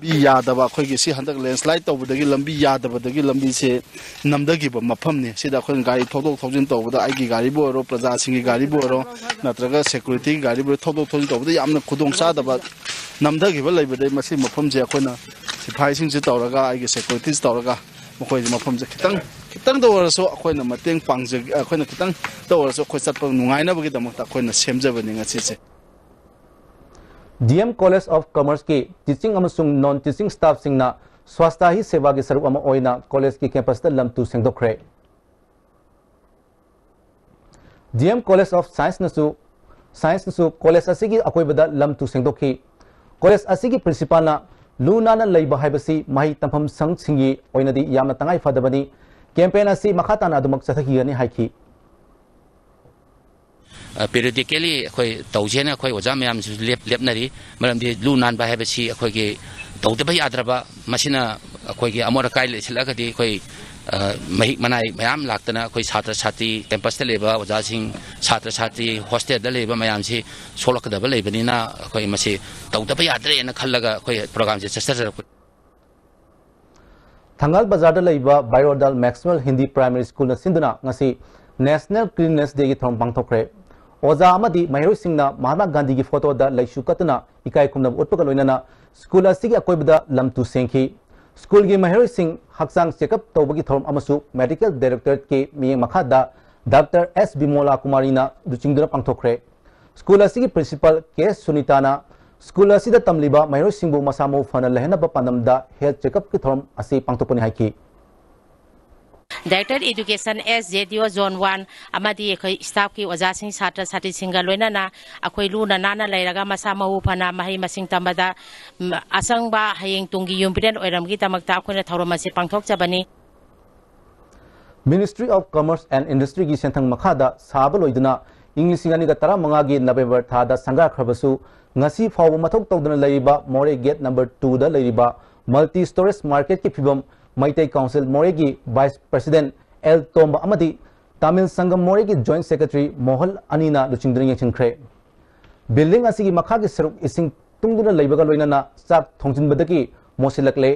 ꯂꯝꯕꯤ ꯌꯥꯗꯕ, ꯑꯩꯈꯣꯏꯒꯤ ꯁꯤ ꯍꯟꯗꯛ ꯂꯦꯟꯁ꯭ꯂꯥꯏꯗ ꯇꯧꯕꯗꯒꯤ ꯂꯝꯕꯤ ꯌꯥꯗꯕꯗꯒꯤ ꯂꯝꯕꯤꯁꯦ ꯅꯝꯊꯈꯤꯕ ꯃꯐꯝꯅꯤ꯫ ꯁꯤꯗ ꯑꯩꯈꯣꯏꯅ ꯒꯥꯔꯤ ꯊꯧꯗꯣꯛ ꯊꯧꯖꯤꯟ ꯇꯧꯕꯗ, ꯑꯩꯒꯤ ꯒꯥꯔꯤꯕꯨ ꯑꯣꯏꯔꯣ, ꯄ꯭ꯔꯖꯥꯁꯤꯡꯒꯤ ꯒꯥꯔꯤꯕꯨ ꯑꯣꯏꯔꯣ, ꯅꯠꯇ꯭ꯔꯒ ꯁꯦꯀ꯭ꯌꯨꯔꯤꯇꯤꯒꯤ ꯒꯥꯔꯤꯕꯨ ꯑꯣꯏꯔꯣ, ꯊꯧꯗꯣꯛ ꯊꯧꯖꯤꯟ ꯇꯧꯕꯗ ꯌꯥꯝꯅ ꯈꯨꯗꯣꯡ ꯆꯥꯗꯕ ꯅꯝꯊꯈꯤꯕ ꯂꯩꯕꯗꯒꯤ ꯃꯁꯤ ꯃꯐꯝꯁꯦ ꯑꯩꯈꯣꯏꯅ ꯁꯤꯐꯥꯏꯁꯤꯡꯁꯤ ꯇꯧꯔꯒ, ꯑꯩꯒꯤ ꯁꯦꯀ꯭ꯌꯨꯔꯤꯇꯤꯁꯤ ꯇꯧꯔꯒ, ꯃꯈꯣꯏꯁꯦ ꯃꯐꯝꯁꯦ ꯈꯤꯇꯪ, ꯈꯤꯇꯪꯗ ꯑꯣꯏꯔꯁꯨ ꯑꯩꯈꯣꯏꯅ ꯃꯇꯦꯡ ꯄꯥꯡꯖ-, ꯑꯩꯈꯣꯏꯅ ꯈꯤꯇꯪꯗ ꯑꯣꯏꯔꯁꯨ ꯑꯩꯈꯣꯏ ꯆꯠꯄ ꯅꯨꯡꯉꯥꯏꯅꯕꯒꯤꯗꯃꯛꯇ ꯑꯩꯈꯣꯏꯅ ꯁꯦꯝꯖꯕꯅꯤ ꯉꯁꯤꯁꯦ꯫ ꯗꯤ ꯑꯦꯝ ꯀꯣꯂꯦꯖ ꯑꯣꯐ ꯀꯃꯔꯁꯀꯤ ꯇꯤꯆꯤꯡ ꯑꯃꯁꯨꯡ ꯅꯣꯟ ꯇꯤꯆꯤꯡ ꯁ꯭ꯇꯥꯐꯁꯤꯡꯅ ꯁ꯭ꯋꯥꯁꯊ ꯍꯤ ꯁꯦꯕꯥꯒꯤ ꯁꯔꯨꯛ ꯑꯃ ꯑꯣꯏꯅ ꯀꯣꯂꯦꯖꯀꯤ ꯀꯦꯝꯄꯁꯇ ꯂꯝ ꯇꯨ ꯁꯦꯡꯗꯣꯛꯈ꯭ꯔꯦ꯫ ꯗꯤ ꯑꯦꯝ ꯀꯣꯂꯦꯖ ꯑꯣꯐ ꯁꯥꯏꯟꯁꯅꯁꯨ, ꯁꯥꯏꯟꯁꯅꯁꯨ ꯀꯣꯂꯦꯖ ꯑꯁꯤꯒꯤ ꯑꯀꯣꯏꯕꯗ ꯂꯝ ꯇꯨ ꯁꯦꯡꯗꯣꯛꯈꯤ꯫ ꯀꯣꯂꯦꯖ ꯑꯁꯤꯒꯤ ꯄ꯭ꯔꯤꯟꯁꯤꯄꯥꯜꯅ ꯂꯨ ꯅꯥꯟꯅ ꯂꯩꯕ ꯍꯥꯏꯕꯁꯤ ꯃꯍꯩ ꯇꯝꯐꯝ ꯁꯪꯁꯤꯡꯒꯤ ꯑꯣꯏꯅꯗꯤ ꯌꯥꯝꯅ ꯇꯉꯥꯏ ꯐꯗꯕꯅꯤ꯫ ꯀꯦꯝꯄꯦꯟ ꯑꯁꯤ ꯃꯈꯥ ꯇꯥꯅ ꯑꯗꯨꯃꯛ ꯆꯠꯊꯈꯤꯒꯅꯤ ꯍꯥꯏꯈꯤ꯫ ꯑ, periodically ꯑꯩꯈꯣꯏ ꯇꯧꯁꯦꯅ ꯑꯩꯈꯣꯏ ꯑꯣꯖꯥ ꯃꯌꯥꯝꯁꯨ ꯂꯦꯞ-, ꯂꯦꯞꯅꯔꯤ꯫ ꯃꯔꯝꯗꯤ ꯂꯨ ꯅꯥꯟꯕ ꯍꯥꯏꯕꯁꯤ ꯑꯩꯈꯣꯏꯒꯤ, ꯇꯧꯗꯕ ꯌꯥꯗ꯭ꯔꯕ, ꯃꯁꯤꯅ ꯑꯩꯈꯣꯏꯒꯤ ꯑꯃꯣꯠ ꯑꯀꯥꯏ ꯂꯩꯁꯤꯜꯂꯛꯑꯒꯗꯤ ꯑꯩꯈꯣꯏ, ꯑ, ꯃꯍꯤꯛ ꯃꯅꯥꯏ ꯃꯌꯥꯝ ꯂꯥꯛꯇꯅ ꯑꯩꯈꯣꯏ ꯁꯥꯇ꯭ꯔ ꯁꯥꯇ꯭ꯔꯤ, ꯀꯦꯝꯄꯁꯇ ꯂꯩꯕ ꯑꯣꯖꯥꯁꯤꯡ, ꯁꯥꯇ꯭ꯔ ꯁꯥꯇ꯭ꯔꯤ, ꯍꯣꯁꯇꯦꯜꯗ ꯂꯩꯕ ꯃꯌꯥꯝꯁꯤ ꯁꯣꯛꯂꯛꯀꯗꯕ ꯂꯩꯕꯅꯤꯅ ꯑꯩꯈꯣꯏ ꯃꯁꯤ ꯇꯧꯗꯕ ꯌꯥꯗ꯭ꯔꯦꯅ ꯈꯜꯂꯒ ꯑꯩꯈꯣꯏ ꯄ꯭ꯔꯣꯒ꯭ꯔꯥꯝꯁꯦ ꯆꯠꯆꯔꯛꯄ꯫ ꯊꯪꯒꯥꯜ ꯕꯖꯥꯔꯗ ꯂꯩꯕ ꯕꯥꯏꯔꯣꯗꯥꯜ ꯃꯦꯛꯁꯋꯦꯜ ꯍꯤꯟꯗꯤ ꯄ꯭ꯔꯥꯏꯃꯥꯔꯤ ꯁ꯭ꯀꯨꯜꯅ ꯁꯤꯟꯗꯨꯅ ꯉꯁꯤ National Cleanliness Day ꯒꯤ ꯊꯧꯔꯝ ꯄꯥꯡꯊꯣꯛꯈ꯭ꯔꯦ꯫ ꯑꯣꯖꯥ ꯑꯃꯗꯤ ꯃꯍꯩꯔꯣꯏꯁꯤꯡꯅ ꯃꯍꯥꯠꯃꯥ ꯒꯥꯟꯙꯤꯒꯤ ꯐꯣꯇꯣꯗ ꯂꯩꯁꯨ ꯀꯠꯇꯨꯅ ꯏꯀꯥꯏ ꯈꯨꯝꯅꯕ ꯎꯠꯄꯒ ꯂꯣꯏꯅꯅ ꯁ꯭ꯀꯨꯜ ꯑꯁꯤꯒꯤ ꯑꯀꯣꯏꯕꯗ ꯂꯝ ꯇꯨ ꯁꯦꯡꯈꯤ꯫ ꯁ꯭ꯀꯨꯜꯒꯤ ꯃꯍꯩꯔꯣꯏꯁꯤꯡ ꯍꯛꯆꯥꯡ ꯆꯦꯛꯑꯞ ꯇꯧꯕꯒꯤ ꯊꯧꯔꯝ ꯑꯃꯁꯨ ꯃꯦꯗꯤꯀꯦꯜ ꯗꯥꯏꯔꯦꯛꯇꯣꯔꯦꯠꯀꯤ ꯃꯤꯠꯌꯦꯡ ꯃꯈꯥꯗ ꯗꯥꯛꯇꯔ ꯑꯦꯁ ꯕꯤꯃꯣꯂꯥ ꯀꯨꯃꯥꯔꯤꯅ ꯂꯨꯆꯤꯡꯗꯨꯅ ꯄꯥꯡꯊꯣꯛꯈ꯭ꯔꯦ꯫ ꯁ꯭ꯀꯨꯜ ꯑꯁꯤꯒꯤ ꯄ꯭ꯔꯤꯟꯁꯤꯄꯥꯜ ꯀꯦ ꯁꯨꯅꯤꯇꯥꯅ ꯁ꯭ꯀꯨꯜ ꯑꯁꯤꯗ ꯇꯝꯂꯤꯕ ꯃꯍꯩꯔꯣꯏꯁꯤꯡꯕꯨ ꯃꯁꯥ ꯃꯎ ꯐꯅ ꯂꯩꯍꯟꯅꯕ ꯄꯥꯟꯗꯝꯗ ꯍꯦꯜꯊ ꯆꯦꯛꯑꯞꯀꯤ ꯊꯧꯔꯝ ꯑꯁꯤ ꯄꯥꯡꯊꯣꯛꯄꯅꯤ ꯍꯥꯏꯈꯤ꯫ ꯗꯥꯏꯔꯦꯛꯇꯔ ꯑꯦꯗꯨꯀꯦꯁꯟ ꯑꯦꯁ ꯖꯦ ꯗꯤ ꯑꯣ ꯖꯣꯟ ꯋꯥꯟ ꯑꯃꯗꯤ ꯑꯩꯈꯣꯏ ꯁ꯭ꯇꯥꯐꯀꯤ ꯑꯣꯖꯥꯁꯤꯡ, ꯁꯥꯇ꯭ꯔ ꯁꯥꯇ꯭ꯔꯤꯁꯤꯡꯒ ꯂꯣꯏꯅꯅ ꯑꯩꯈꯣꯏ ꯂꯨꯅ ꯅꯥꯟꯅ ꯂꯩꯔꯒ ꯃꯁꯥ ꯃꯎ ꯐꯅ ꯃꯍꯩ ꯃꯁꯤꯡ ꯇꯝꯕꯗ, ꯎꯝ, ꯑꯆꯪꯕ ꯍꯌꯦꯡ ꯇꯨꯡꯒꯤ ꯌꯨꯝꯕꯤꯔꯦꯟ ꯑꯣꯏꯔꯝꯕꯒꯤꯗꯃꯛꯇ ꯑꯩꯈꯣꯏꯅ ꯊꯧꯔꯝ ꯑꯁꯤ ꯄꯥꯡꯊꯣꯛꯆꯕꯅꯤ꯫ Ministry of Commerce and Industry ꯒꯤ ꯁꯦꯟꯊꯪ ꯃꯈꯥꯗ ꯁꯥꯕ ꯂꯣꯏꯗꯨꯅ ꯏꯪ ꯂꯤꯁꯤꯡ ꯑꯅꯤꯒ ꯇꯔꯥꯃꯉꯥꯒꯤ ꯅꯕꯦꯝꯕꯔ ꯊꯥꯗ ꯁꯪꯒꯥꯈ꯭ꯔꯕꯁꯨ, ꯉꯁꯤ ꯐꯥꯎꯕ ꯃꯊꯧ ꯇꯧꯗꯨꯅ ꯂꯩꯔꯤꯕ ꯃꯣꯔꯦ ꯒꯦꯠ ꯅꯝꯕꯔ ꯇꯨꯗ ꯂꯩꯔꯤꯕ ꯃꯜꯇꯤ ꯁ꯭ꯇꯣꯔꯦꯖ ꯃꯥꯔꯀꯦꯠꯀꯤ ꯐꯤꯕꯝ ꯃꯩꯇꯩ ꯀꯥꯎꯟꯁꯤꯜ ꯃꯣꯔꯦꯒꯤ ꯚꯥꯏꯁ ꯄ꯭ꯔꯦꯁꯤꯗꯦꯟꯠ ꯑꯦꯜ ꯇꯣꯝꯕ ꯑꯃꯗꯤ ꯇꯥꯃꯤꯜ ꯁꯪꯒꯝ ꯃꯣꯔꯦꯒꯤ ꯖꯣꯏꯟꯠ ꯁꯦꯀ꯭ꯔꯦꯇꯔꯤ ꯃꯣꯍꯜ ꯑꯅꯤꯅ ꯂꯨꯆꯤꯡꯗꯨꯅ ꯌꯦꯡꯁꯤꯟꯈ꯭ꯔꯦ꯫ ꯕꯤꯜꯗꯤꯡ ꯑꯁꯤꯒꯤ ꯃꯈꯥꯒꯤ ꯁꯔꯨꯛ ꯏꯁꯤꯡ ꯇꯨꯡꯗꯨꯅ ꯂꯩꯕꯒ ꯂꯣꯏꯅꯅ ꯆꯥꯛ ꯊꯣꯡꯖꯤꯟꯕꯗꯒꯤ ꯃꯣꯠꯁꯤꯜꯂꯛꯂꯦ꯫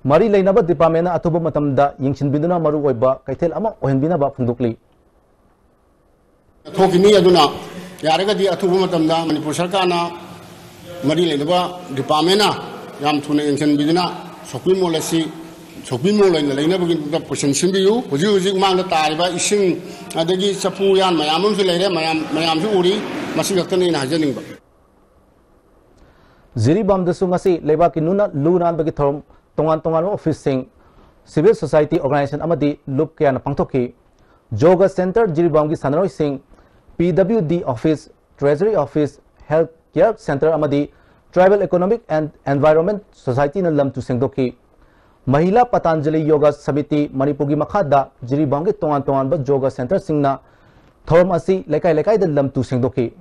ꯃꯔꯤ ꯂꯩꯅꯕ ꯗꯤꯄꯥꯔꯠꯃꯦꯟꯅ ꯑꯊꯨꯕ ꯃꯇꯝꯗ ꯌꯦꯡꯁꯤꯟꯕꯤꯗꯨꯅ ꯃꯔꯨꯑꯣꯏꯕ ꯀꯩꯊꯦꯜ ꯑꯃ ꯑꯣꯏꯍꯟꯕꯤꯅꯕ ꯐꯣꯡꯗꯣꯛꯂꯤ꯫ ꯊꯣꯛꯈꯤꯅꯤ꯫ ꯑꯗꯨꯅ ꯌꯥꯔꯒꯗꯤ ꯑꯊꯨꯕ ꯃꯇꯝꯗ ꯃꯅꯤꯄꯨꯔ ꯁꯔꯀꯥꯔꯅ ꯃꯔꯤ ꯂꯩꯅꯕ ꯗꯤꯄꯥꯔꯠꯃꯦꯟꯅ ꯌꯥꯝ ꯊꯨꯅ ꯌꯦꯡꯁꯤꯟꯕꯤꯗꯨꯅ ꯁꯣꯞꯄꯤꯡ ꯃꯣꯜ ꯑꯁꯤ ꯁꯣꯞꯄꯤꯡ ꯃꯣꯜ ꯑꯣꯏꯅ ꯂꯩꯅꯕꯒꯤꯗꯃꯛꯇ ꯄꯨꯁꯤꯟ ꯁꯤꯟꯕꯤꯌꯨ꯫ ꯍꯧꯖꯤꯛ ꯍꯧꯖꯤꯛ ꯃꯥꯡꯗ ꯇꯥꯔꯤꯕ ꯏꯁꯤꯡ, ꯑꯗꯒꯤ ꯆꯐꯨ ꯎꯌꯥꯟ ꯃꯌꯥꯝ ꯑꯃꯁꯨ ꯂꯩꯔꯦ, ꯃꯌꯥꯝ, ꯃꯌꯥꯝꯁꯨ ꯎꯔꯤ꯫ ꯃꯁꯤ ꯈꯛꯇꯅꯤ ꯑꯩꯅ ꯍꯥꯏꯖꯅꯤꯡꯕ꯫ ꯖꯤꯔꯤꯕꯥꯝꯗꯁꯨ ꯉꯁꯤ ꯂꯩꯕꯥꯛꯀꯤ ꯅꯨꯅ-, ꯂꯨ ꯅꯥꯟꯕꯒꯤ ꯊꯧꯔꯝ ꯇꯣꯉꯥꯟ ꯇꯣꯉꯥꯟꯕ ꯑꯣꯐꯤꯁꯁꯤꯡ, ꯁꯤꯚꯤꯜ ꯁꯣꯁꯥꯏꯇꯤ ꯑꯣꯔꯒꯅꯥꯏꯖꯦꯁꯟ ꯑꯃꯗꯤ ꯂꯨꯞ ꯀꯌꯥꯅ ꯄꯥꯡꯊꯣꯛꯈꯤ꯫ ꯌꯣꯒ ꯁꯦꯟꯇꯔ ꯖꯤꯔꯤꯕꯥꯝꯒꯤ ꯁꯥꯟꯅꯔꯣꯏꯁꯤꯡ, P W D office, treasury office, health care centre ꯑꯃꯗꯤ ꯇ꯭ꯔꯥꯏꯕꯦꯜ ꯏꯀꯣꯅꯣꯃꯤꯛ ꯑꯦꯟ ꯑꯦꯟꯚꯥꯏꯔꯣꯟꯃꯦꯟꯠ ꯁꯣꯁꯥꯏꯇꯤꯅ ꯂꯝ ꯇꯨ ꯁꯦꯡꯗꯣꯛꯈꯤ꯫ ꯃꯍꯤꯂꯥ ꯄꯇꯥꯟꯖꯂꯤ ꯌꯣꯒꯥ ꯁꯃꯤꯇꯤ ꯃꯅꯤꯄꯨꯔꯒꯤ ꯃꯈꯥꯗ ꯖꯤꯔꯤꯕꯥꯝꯒꯤ ꯇꯣꯉꯥꯟ ꯇꯣꯉꯥꯟꯕ ꯌꯣꯒꯥ ꯁꯦꯟꯇꯔꯁꯤꯡꯅ ꯊꯧꯔꯝ ꯑꯁꯤ ꯂꯩꯀꯥꯏ ꯂꯩꯀꯥꯏꯗ ꯂꯝ ꯇꯨ ꯁꯦꯡꯗꯣꯛꯈꯤ꯫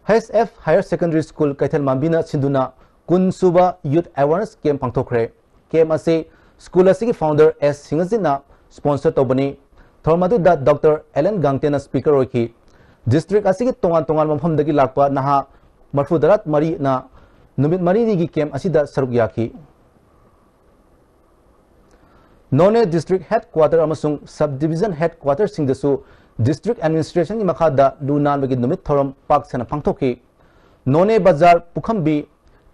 H F Higher Secondary School ꯀꯩꯊꯦꯜ ꯃꯥꯟꯕꯤꯅ ꯁꯤꯟꯗꯨꯅ ꯀꯨꯟ ꯁꯨꯕ Youth Awareness Camp ꯄꯥꯡꯊꯣꯛꯈ꯭ꯔꯦ꯫ Camp ꯑꯁꯤ school ꯑꯁꯤꯒꯤ founder ꯑꯦꯁ ꯁꯤꯡꯍꯖꯤꯠꯅ sponsor ꯇꯧꯕꯅꯤ꯫ ꯊꯧꯔꯝ ꯑꯗꯨꯗ ꯗꯣꯛꯇꯔ ꯑꯦꯂꯦꯟ ꯒꯥꯡꯇꯦꯟꯅ speaker ꯑꯣꯏꯈꯤ꯫ District ꯑꯁꯤꯒꯤ ꯇꯣꯉꯥꯟ ꯇꯣꯉꯥꯟꯕ ꯃꯐꯝꯗꯒꯤ ꯂꯥꯛꯄ ꯅꯍꯥ ꯃꯔꯤꯐꯨ ꯇꯔꯥ ꯃꯔꯤꯅ ꯅꯨꯃꯤꯠ ꯃꯔꯤꯅꯤꯒꯤ camp ꯑꯁꯤꯗ ꯁꯔꯨꯛ ꯌꯥꯈꯤ꯫ ꯅꯣꯅꯦ District Headquarter ꯑꯃꯁꯨꯡ Sub Division Headquarterꯁꯤꯡꯗꯁꯨ District Administrationꯒꯤ ꯃꯈꯥꯗ ꯂꯨ ꯅꯥꯟꯕꯒꯤ ꯅꯨꯃꯤꯠ ꯊꯧꯔꯝ ꯄꯥꯛ ꯁꯟꯅ ꯄꯥꯡꯊꯣꯛꯈꯤ꯫ ꯅꯣꯅꯦ ꯕꯖꯥꯔ, ꯄꯨꯈꯝꯕꯤ,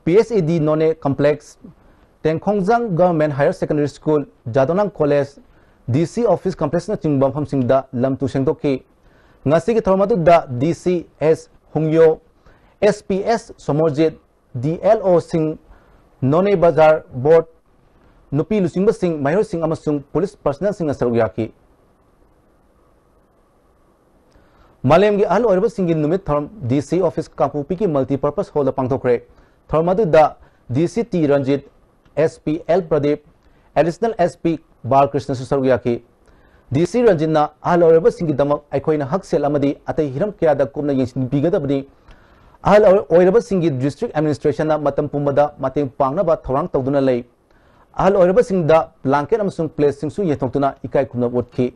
ꯄꯤ ꯑꯦꯁ ꯏ ꯗꯤ ꯅꯣꯅꯦ Complex, ꯇꯦꯡꯈꯣꯡꯖꯥꯡ Government Higher Secondary School, ꯖꯥꯗꯣꯅꯥꯡ College, ꯗꯤ ꯁꯤ Office Complexꯅꯆꯤꯡꯕ ꯃꯐꯝꯁꯤꯡꯗ ꯂꯝ ꯇꯨ ꯁꯦꯡꯗꯣꯛꯈꯤ꯫ ꯉꯁꯤꯒꯤ ꯊꯧꯔꯝ ꯑꯗꯨꯗ D C S ꯍꯨꯡꯌꯣ, S P S Somorjit, D L ꯑꯣꯁꯤꯡ, ꯅꯣꯅꯦ ꯕꯖꯥꯔ Board, ꯅꯨꯄꯤ ꯂꯨꯆꯤꯡꯕꯁꯤꯡ, ꯃꯍꯩꯔꯣꯏꯁꯤꯡ ꯑꯃꯁꯨꯡ police personnelꯁꯤꯡꯅ ꯁꯔꯨꯛ ꯌꯥꯈꯤ꯫ ꯃꯥꯂꯦꯝꯒꯤ ꯑꯍꯜ ꯑꯣꯏꯔꯕꯁꯤꯡꯒꯤ ꯅꯨꯃꯤꯠ ꯊꯧꯔꯝ ꯗꯤ ꯁꯤ Office ꯀꯥꯡꯄꯣꯛꯄꯤꯒꯤ Multipurpose Hallꯗ ꯄꯥꯡꯊꯣꯛꯈ꯭ꯔꯦ꯫ ꯊꯧꯔꯝ ꯑꯗꯨꯗ D C T Ranjit, S P L Pradeep, Additional S P ꯕꯥꯂꯀ꯭ꯔꯤꯁꯅꯁꯨ ꯁꯔꯨꯛ ꯌꯥꯈꯤ꯫ ꯗꯤ ꯁꯤ ꯔꯟꯖꯤꯠꯅ ꯑꯍꯜ ꯑꯣꯏꯔꯕꯁꯤꯡꯒꯤꯗꯃꯛ ꯑꯩꯈꯣꯏꯅ ꯍꯛꯁꯦꯜ ꯑꯃꯗꯤ ꯑꯇꯩ ꯍꯤꯔꯝ ꯀꯌꯥꯗ ꯀꯨꯞꯅ ꯌꯦꯡꯁꯤꯟꯕꯤꯒꯗꯕꯅꯤ꯫ ꯑꯍꯜ ꯑꯣꯏ-, ꯑꯣꯏꯔꯕꯁꯤꯡꯒꯤ District Administrationꯅ ꯃꯇꯝ ꯄꯨꯝꯕꯗ ꯃꯇꯦꯡ ꯄꯥꯡꯅꯕ ꯊꯧꯔꯥꯡ ꯇꯧꯗꯨꯅ ꯂꯩ꯫ ꯑꯍꯜ ꯑꯣꯏꯔꯕꯁꯤꯡꯗ blanket ꯑꯃꯁꯨꯡ plateꯁꯤꯡꯁꯨ ꯌꯦꯟꯊꯣꯛꯇꯨꯅ ꯏꯀꯥꯏ ꯈꯨꯝꯅꯕ ꯎꯠꯈꯤ꯫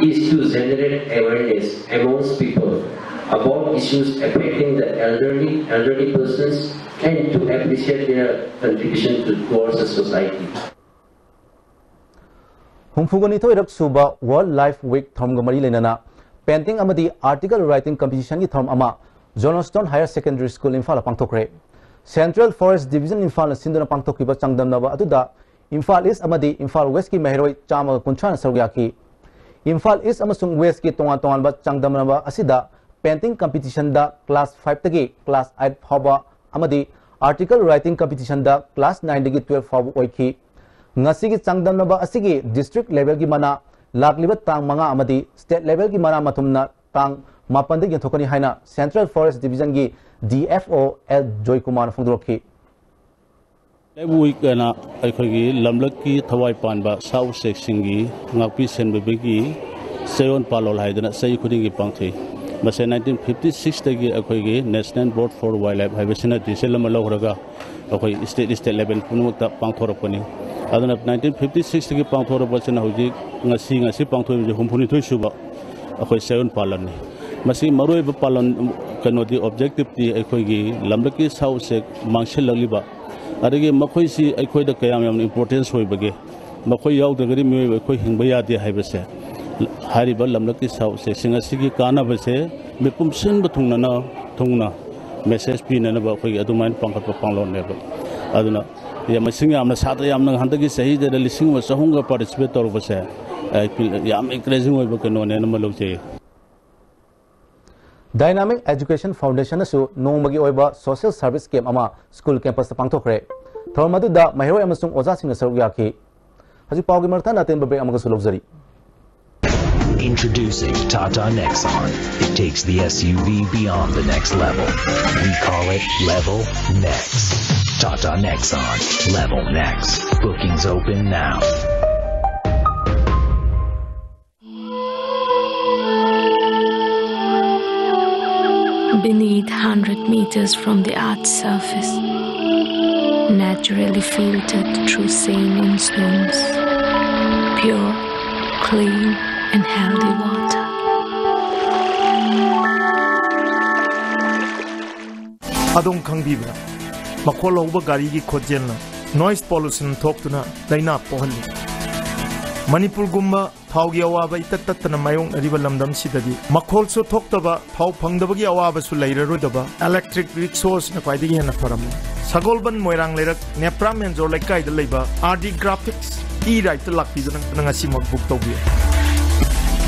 Is to generate awareness amongst people about issues affecting the elderly, elderly persons, and to appreciate their contribution to, towards the society. ꯍꯨꯝꯐꯨꯒ ꯅꯤꯊꯣꯏꯔꯛ ꯁꯨꯕ World Life Week ꯊꯧꯔꯝꯒ ꯃꯔꯤ ꯂꯩꯅꯅ painting ꯑꯃꯗꯤ article writing competitionꯒꯤ ꯊꯧꯔꯝ ꯑꯃ Johnstone Higher Secondary School ꯏꯝꯐꯥꯜꯗ ꯄꯥꯡꯊꯣꯛꯈ꯭ꯔꯦ꯫ Central Forest Division ꯏꯝꯐꯥꯜꯅ ꯁꯤꯟꯗꯨꯅ ꯄꯥꯡꯊꯣꯛꯈꯤꯕ ꯆꯥꯡꯗꯝꯅꯕ ꯑꯗꯨꯗ ꯏꯝꯐꯥꯜ East ꯑꯃꯗꯤ ꯏꯝꯐꯥꯜ Westꯀꯤ ꯃꯍꯩꯔꯣꯏ ꯆꯥꯝꯃꯒ ꯀꯨꯟꯊ꯭ꯔꯥꯅ ꯁꯔꯨꯛ ꯌꯥꯈꯤ꯫ ꯏꯝꯐꯥꯜ East ꯑꯃꯁꯨꯡ Westꯀꯤ ꯇꯣꯉꯥꯟ ꯇꯣꯉꯥꯟꯕ ꯆꯥꯡꯗꯝꯅꯕ ꯑꯁꯤꯗ painting competitionꯗ class fiveꯇꯒꯤ class eight ꯐꯥꯎꯕ ꯑꯃꯗꯤ article writing competitionꯗ class nineꯗꯒꯤ twelve ꯐꯥꯎꯕ ꯑꯣꯏꯈꯤ꯫ ꯉꯁꯤꯒꯤ ꯆꯥꯡꯗꯝꯅꯕ ꯑꯁꯤꯒꯤ district levelꯒꯤ ꯃꯅꯥ ꯂꯥꯛꯂꯤꯕ ꯇꯥꯡ ꯃꯉꯥ ꯑꯃꯗꯤ state levelꯒꯤ ꯃꯅꯥ ꯃꯊꯨꯝꯅ ꯇꯥꯡ ꯃꯥꯄꯟꯗ ꯌꯦꯟꯊꯣꯛꯀꯅꯤ ꯍꯥꯏꯅ Central Forest Divisionꯒꯤ D F O L ꯖꯣꯏꯀꯨꯃꯥꯔꯅ ꯐꯣꯡꯗꯣꯔꯛꯈꯤ꯫ Life Week ꯑꯅ ꯑꯩꯈꯣꯏꯒꯤ ꯂꯝꯂꯛꯀꯤ ꯊꯋꯥꯏ ꯄꯥꯟꯕ ꯁꯥ ꯎꯆꯦꯛꯁꯤꯡꯒꯤ ꯉꯥꯛꯄꯤ ꯁꯦꯟꯕꯤꯕꯒꯤ ꯆꯌꯣꯜ ꯄꯥꯂꯣꯜ ꯍꯥꯏꯗꯅ ꯆꯍꯤ ꯈꯨꯗꯤꯡꯒꯤ ꯄꯥꯡꯊꯣꯛꯏ꯫ ꯃꯁꯦ ꯅꯥꯏꯟꯇꯤꯟ ꯐꯤꯐꯇꯤ ꯁꯤꯛꯁꯇꯒꯤ ꯑꯩꯈꯣꯏꯒꯤ National Board for Wildlife ꯍꯥꯏꯕꯁꯤꯅ decision ꯑꯃ ꯂꯧꯔꯒ ꯑꯩꯈꯣꯏ state state level ꯄꯨꯝꯅꯃꯛꯇ ꯄꯥꯡꯊꯣꯔꯛꯄꯅꯤ꯫ ꯑꯗꯨꯅ ꯅꯥꯏꯟꯇꯤꯟ ꯐꯤꯐꯇꯤ ꯁꯤꯛꯁꯇꯒꯤ ꯄꯥꯡꯊꯣꯔꯛꯄꯁꯤꯅ ꯍꯧꯖꯤꯛ ꯉꯁꯤ, ꯉꯁꯤ ꯄꯥꯡꯊꯣꯛꯏꯕꯁꯤ ꯍꯨꯝꯐꯨꯅꯤꯊꯣꯏ ꯁꯨꯕ ꯑꯩꯈꯣꯏ ꯆꯌꯣꯜ ꯄꯥꯂꯟꯅꯤ꯫ ꯃꯁꯤ ꯃꯔꯨꯑꯣꯏꯕ ꯄꯥꯂꯟ, ꯀꯩꯅꯣꯗꯤ, objectiveꯇꯤ ꯑꯩꯈꯣꯏꯒꯤ ꯂꯝꯂꯛꯀꯤ ꯁꯥ ꯎꯆꯦꯛ ꯃꯥꯡꯁꯤꯜꯂꯛꯂꯤꯕ, ꯑꯗꯒꯤ ꯃꯈꯣꯏꯁꯤ ꯑꯩꯈꯣꯏꯗ ꯀꯌꯥꯝ ꯌꯥꯝꯅ importance ꯑꯣꯏꯕꯒꯦ, ꯃꯈꯣꯏ ꯌꯥꯎꯗ꯭ꯔꯒꯗꯤ ꯃꯤꯑꯣꯏꯕ ꯑꯩꯈꯣꯏ ꯍꯤꯡꯕ ꯌꯥꯗꯦ ꯍꯥꯏꯕꯁꯦ ꯍꯥꯏꯔꯤꯕ ꯂꯝꯂꯛꯀꯤ ꯁꯥ ꯎꯆꯦꯛꯁꯤꯡ ꯑꯁꯤꯒꯤ ꯀꯥꯟꯅꯕꯁꯦ ꯃꯤꯄꯨꯝ ꯁꯤꯟꯕ ꯊꯨꯡꯅꯅ, ꯊꯨꯡꯅ message ꯄꯤꯅꯅꯕ ꯑꯩꯈꯣꯏꯒꯤ ꯑꯗꯨꯃꯥꯏꯅ ꯄꯥꯡꯈꯠꯄ ꯄꯥꯡꯂꯣꯟꯅꯦꯕ꯫ ꯑꯗꯨꯅ ꯌꯥꯝ, ꯃꯁꯤꯡ ꯌꯥꯝꯅ, ꯁꯥꯇ꯭ꯔ ꯌꯥꯝꯅ ꯍꯟꯗꯛꯀꯤ ꯆꯍꯤꯗ ꯂꯤꯁꯤꯡ ꯑꯃ ꯆꯍꯨꯝꯒ participate ꯇꯧꯔꯨꯕꯁꯦ, ꯑꯩ ꯌꯥꯝ encouraging ꯑꯣꯏꯕ ꯀꯩꯅꯣꯅꯦꯅ ꯑꯃ ꯂꯧꯖꯩ꯫ Dynamic Education Foundationꯅꯁꯨ ꯅꯣꯡꯃꯒꯤ ꯑꯣꯏꯕ social service camp ꯑꯃ school campusꯇ ꯄꯥꯡꯊꯣꯛꯈ꯭ꯔꯦ꯫ ꯊꯧꯔꯝ ꯑꯗꯨꯗ ꯃꯍꯩꯔꯣꯏ ꯑꯃꯁꯨꯡ ꯑꯣꯖꯥꯁꯤꯡꯅ ꯁꯔꯨꯛ ꯌꯥꯈꯤ꯫ ꯍꯧꯖꯤꯛ ꯄꯥꯎꯒꯤ ꯃꯔꯛꯇ ꯑꯇꯦꯟꯕ break ꯑꯃꯒꯁꯨ ꯂꯧꯖꯔꯤ꯫ Introducing Tata Nexon. It takes the S U V beyond the next level. We call it Level Next. Tata Nexon. Level Next. Bookings open now. Beneath hundred meters from the earth's surface, naturally filtered through saline stones, pure, clean, and healthy water. ꯑꯗꯣꯝ ꯈꯪꯕꯤꯕ꯭ꯔꯥ? ꯃꯈꯣꯜ ꯍꯧꯕ ꯒꯥꯔꯤꯒꯤ ꯈꯣꯟꯖꯦꯜꯅ noise pollution ꯊꯣꯛꯇꯨꯅ ꯂꯥꯏꯅꯥ ꯄꯣꯛꯍꯜꯂꯤ꯫ ꯃꯅꯤꯄꯨꯔꯒꯨꯝꯕ ꯊꯥꯎꯒꯤ ꯑꯋꯥꯕ ꯏꯇꯠ ꯇꯠꯇꯅ ꯃꯥꯌꯣꯛꯅꯔꯤꯕ ꯂꯝꯗꯝꯁꯤꯗꯗꯤ ꯃꯈꯣꯜꯁꯨ ꯊꯣꯛꯇꯕ, ꯊꯥꯎ ꯐꯪꯗꯕꯒꯤ ꯑꯋꯥꯕꯁꯨ ꯂꯩꯔꯔꯣꯏꯗꯕ electric rickshaw ꯑꯁꯤꯅ ꯈ꯭ꯋꯥꯏꯗꯒꯤ ꯍꯦꯟꯅ ꯐꯔꯝꯃꯤ꯫ ꯁꯒꯣꯜꯕꯟ ꯃꯣꯏꯔꯥꯡ ꯂꯩꯔꯛ ꯅꯦꯄ꯭ꯔꯥ ꯃꯦꯟꯖꯣꯔ ꯂꯩꯀꯥꯏꯗ ꯂꯩꯕ R D Graphics e-ride ꯂꯥꯛꯄꯤꯗꯨꯅ ꯉꯁꯤꯃꯛ book ꯇꯧꯕꯤꯌꯨ꯫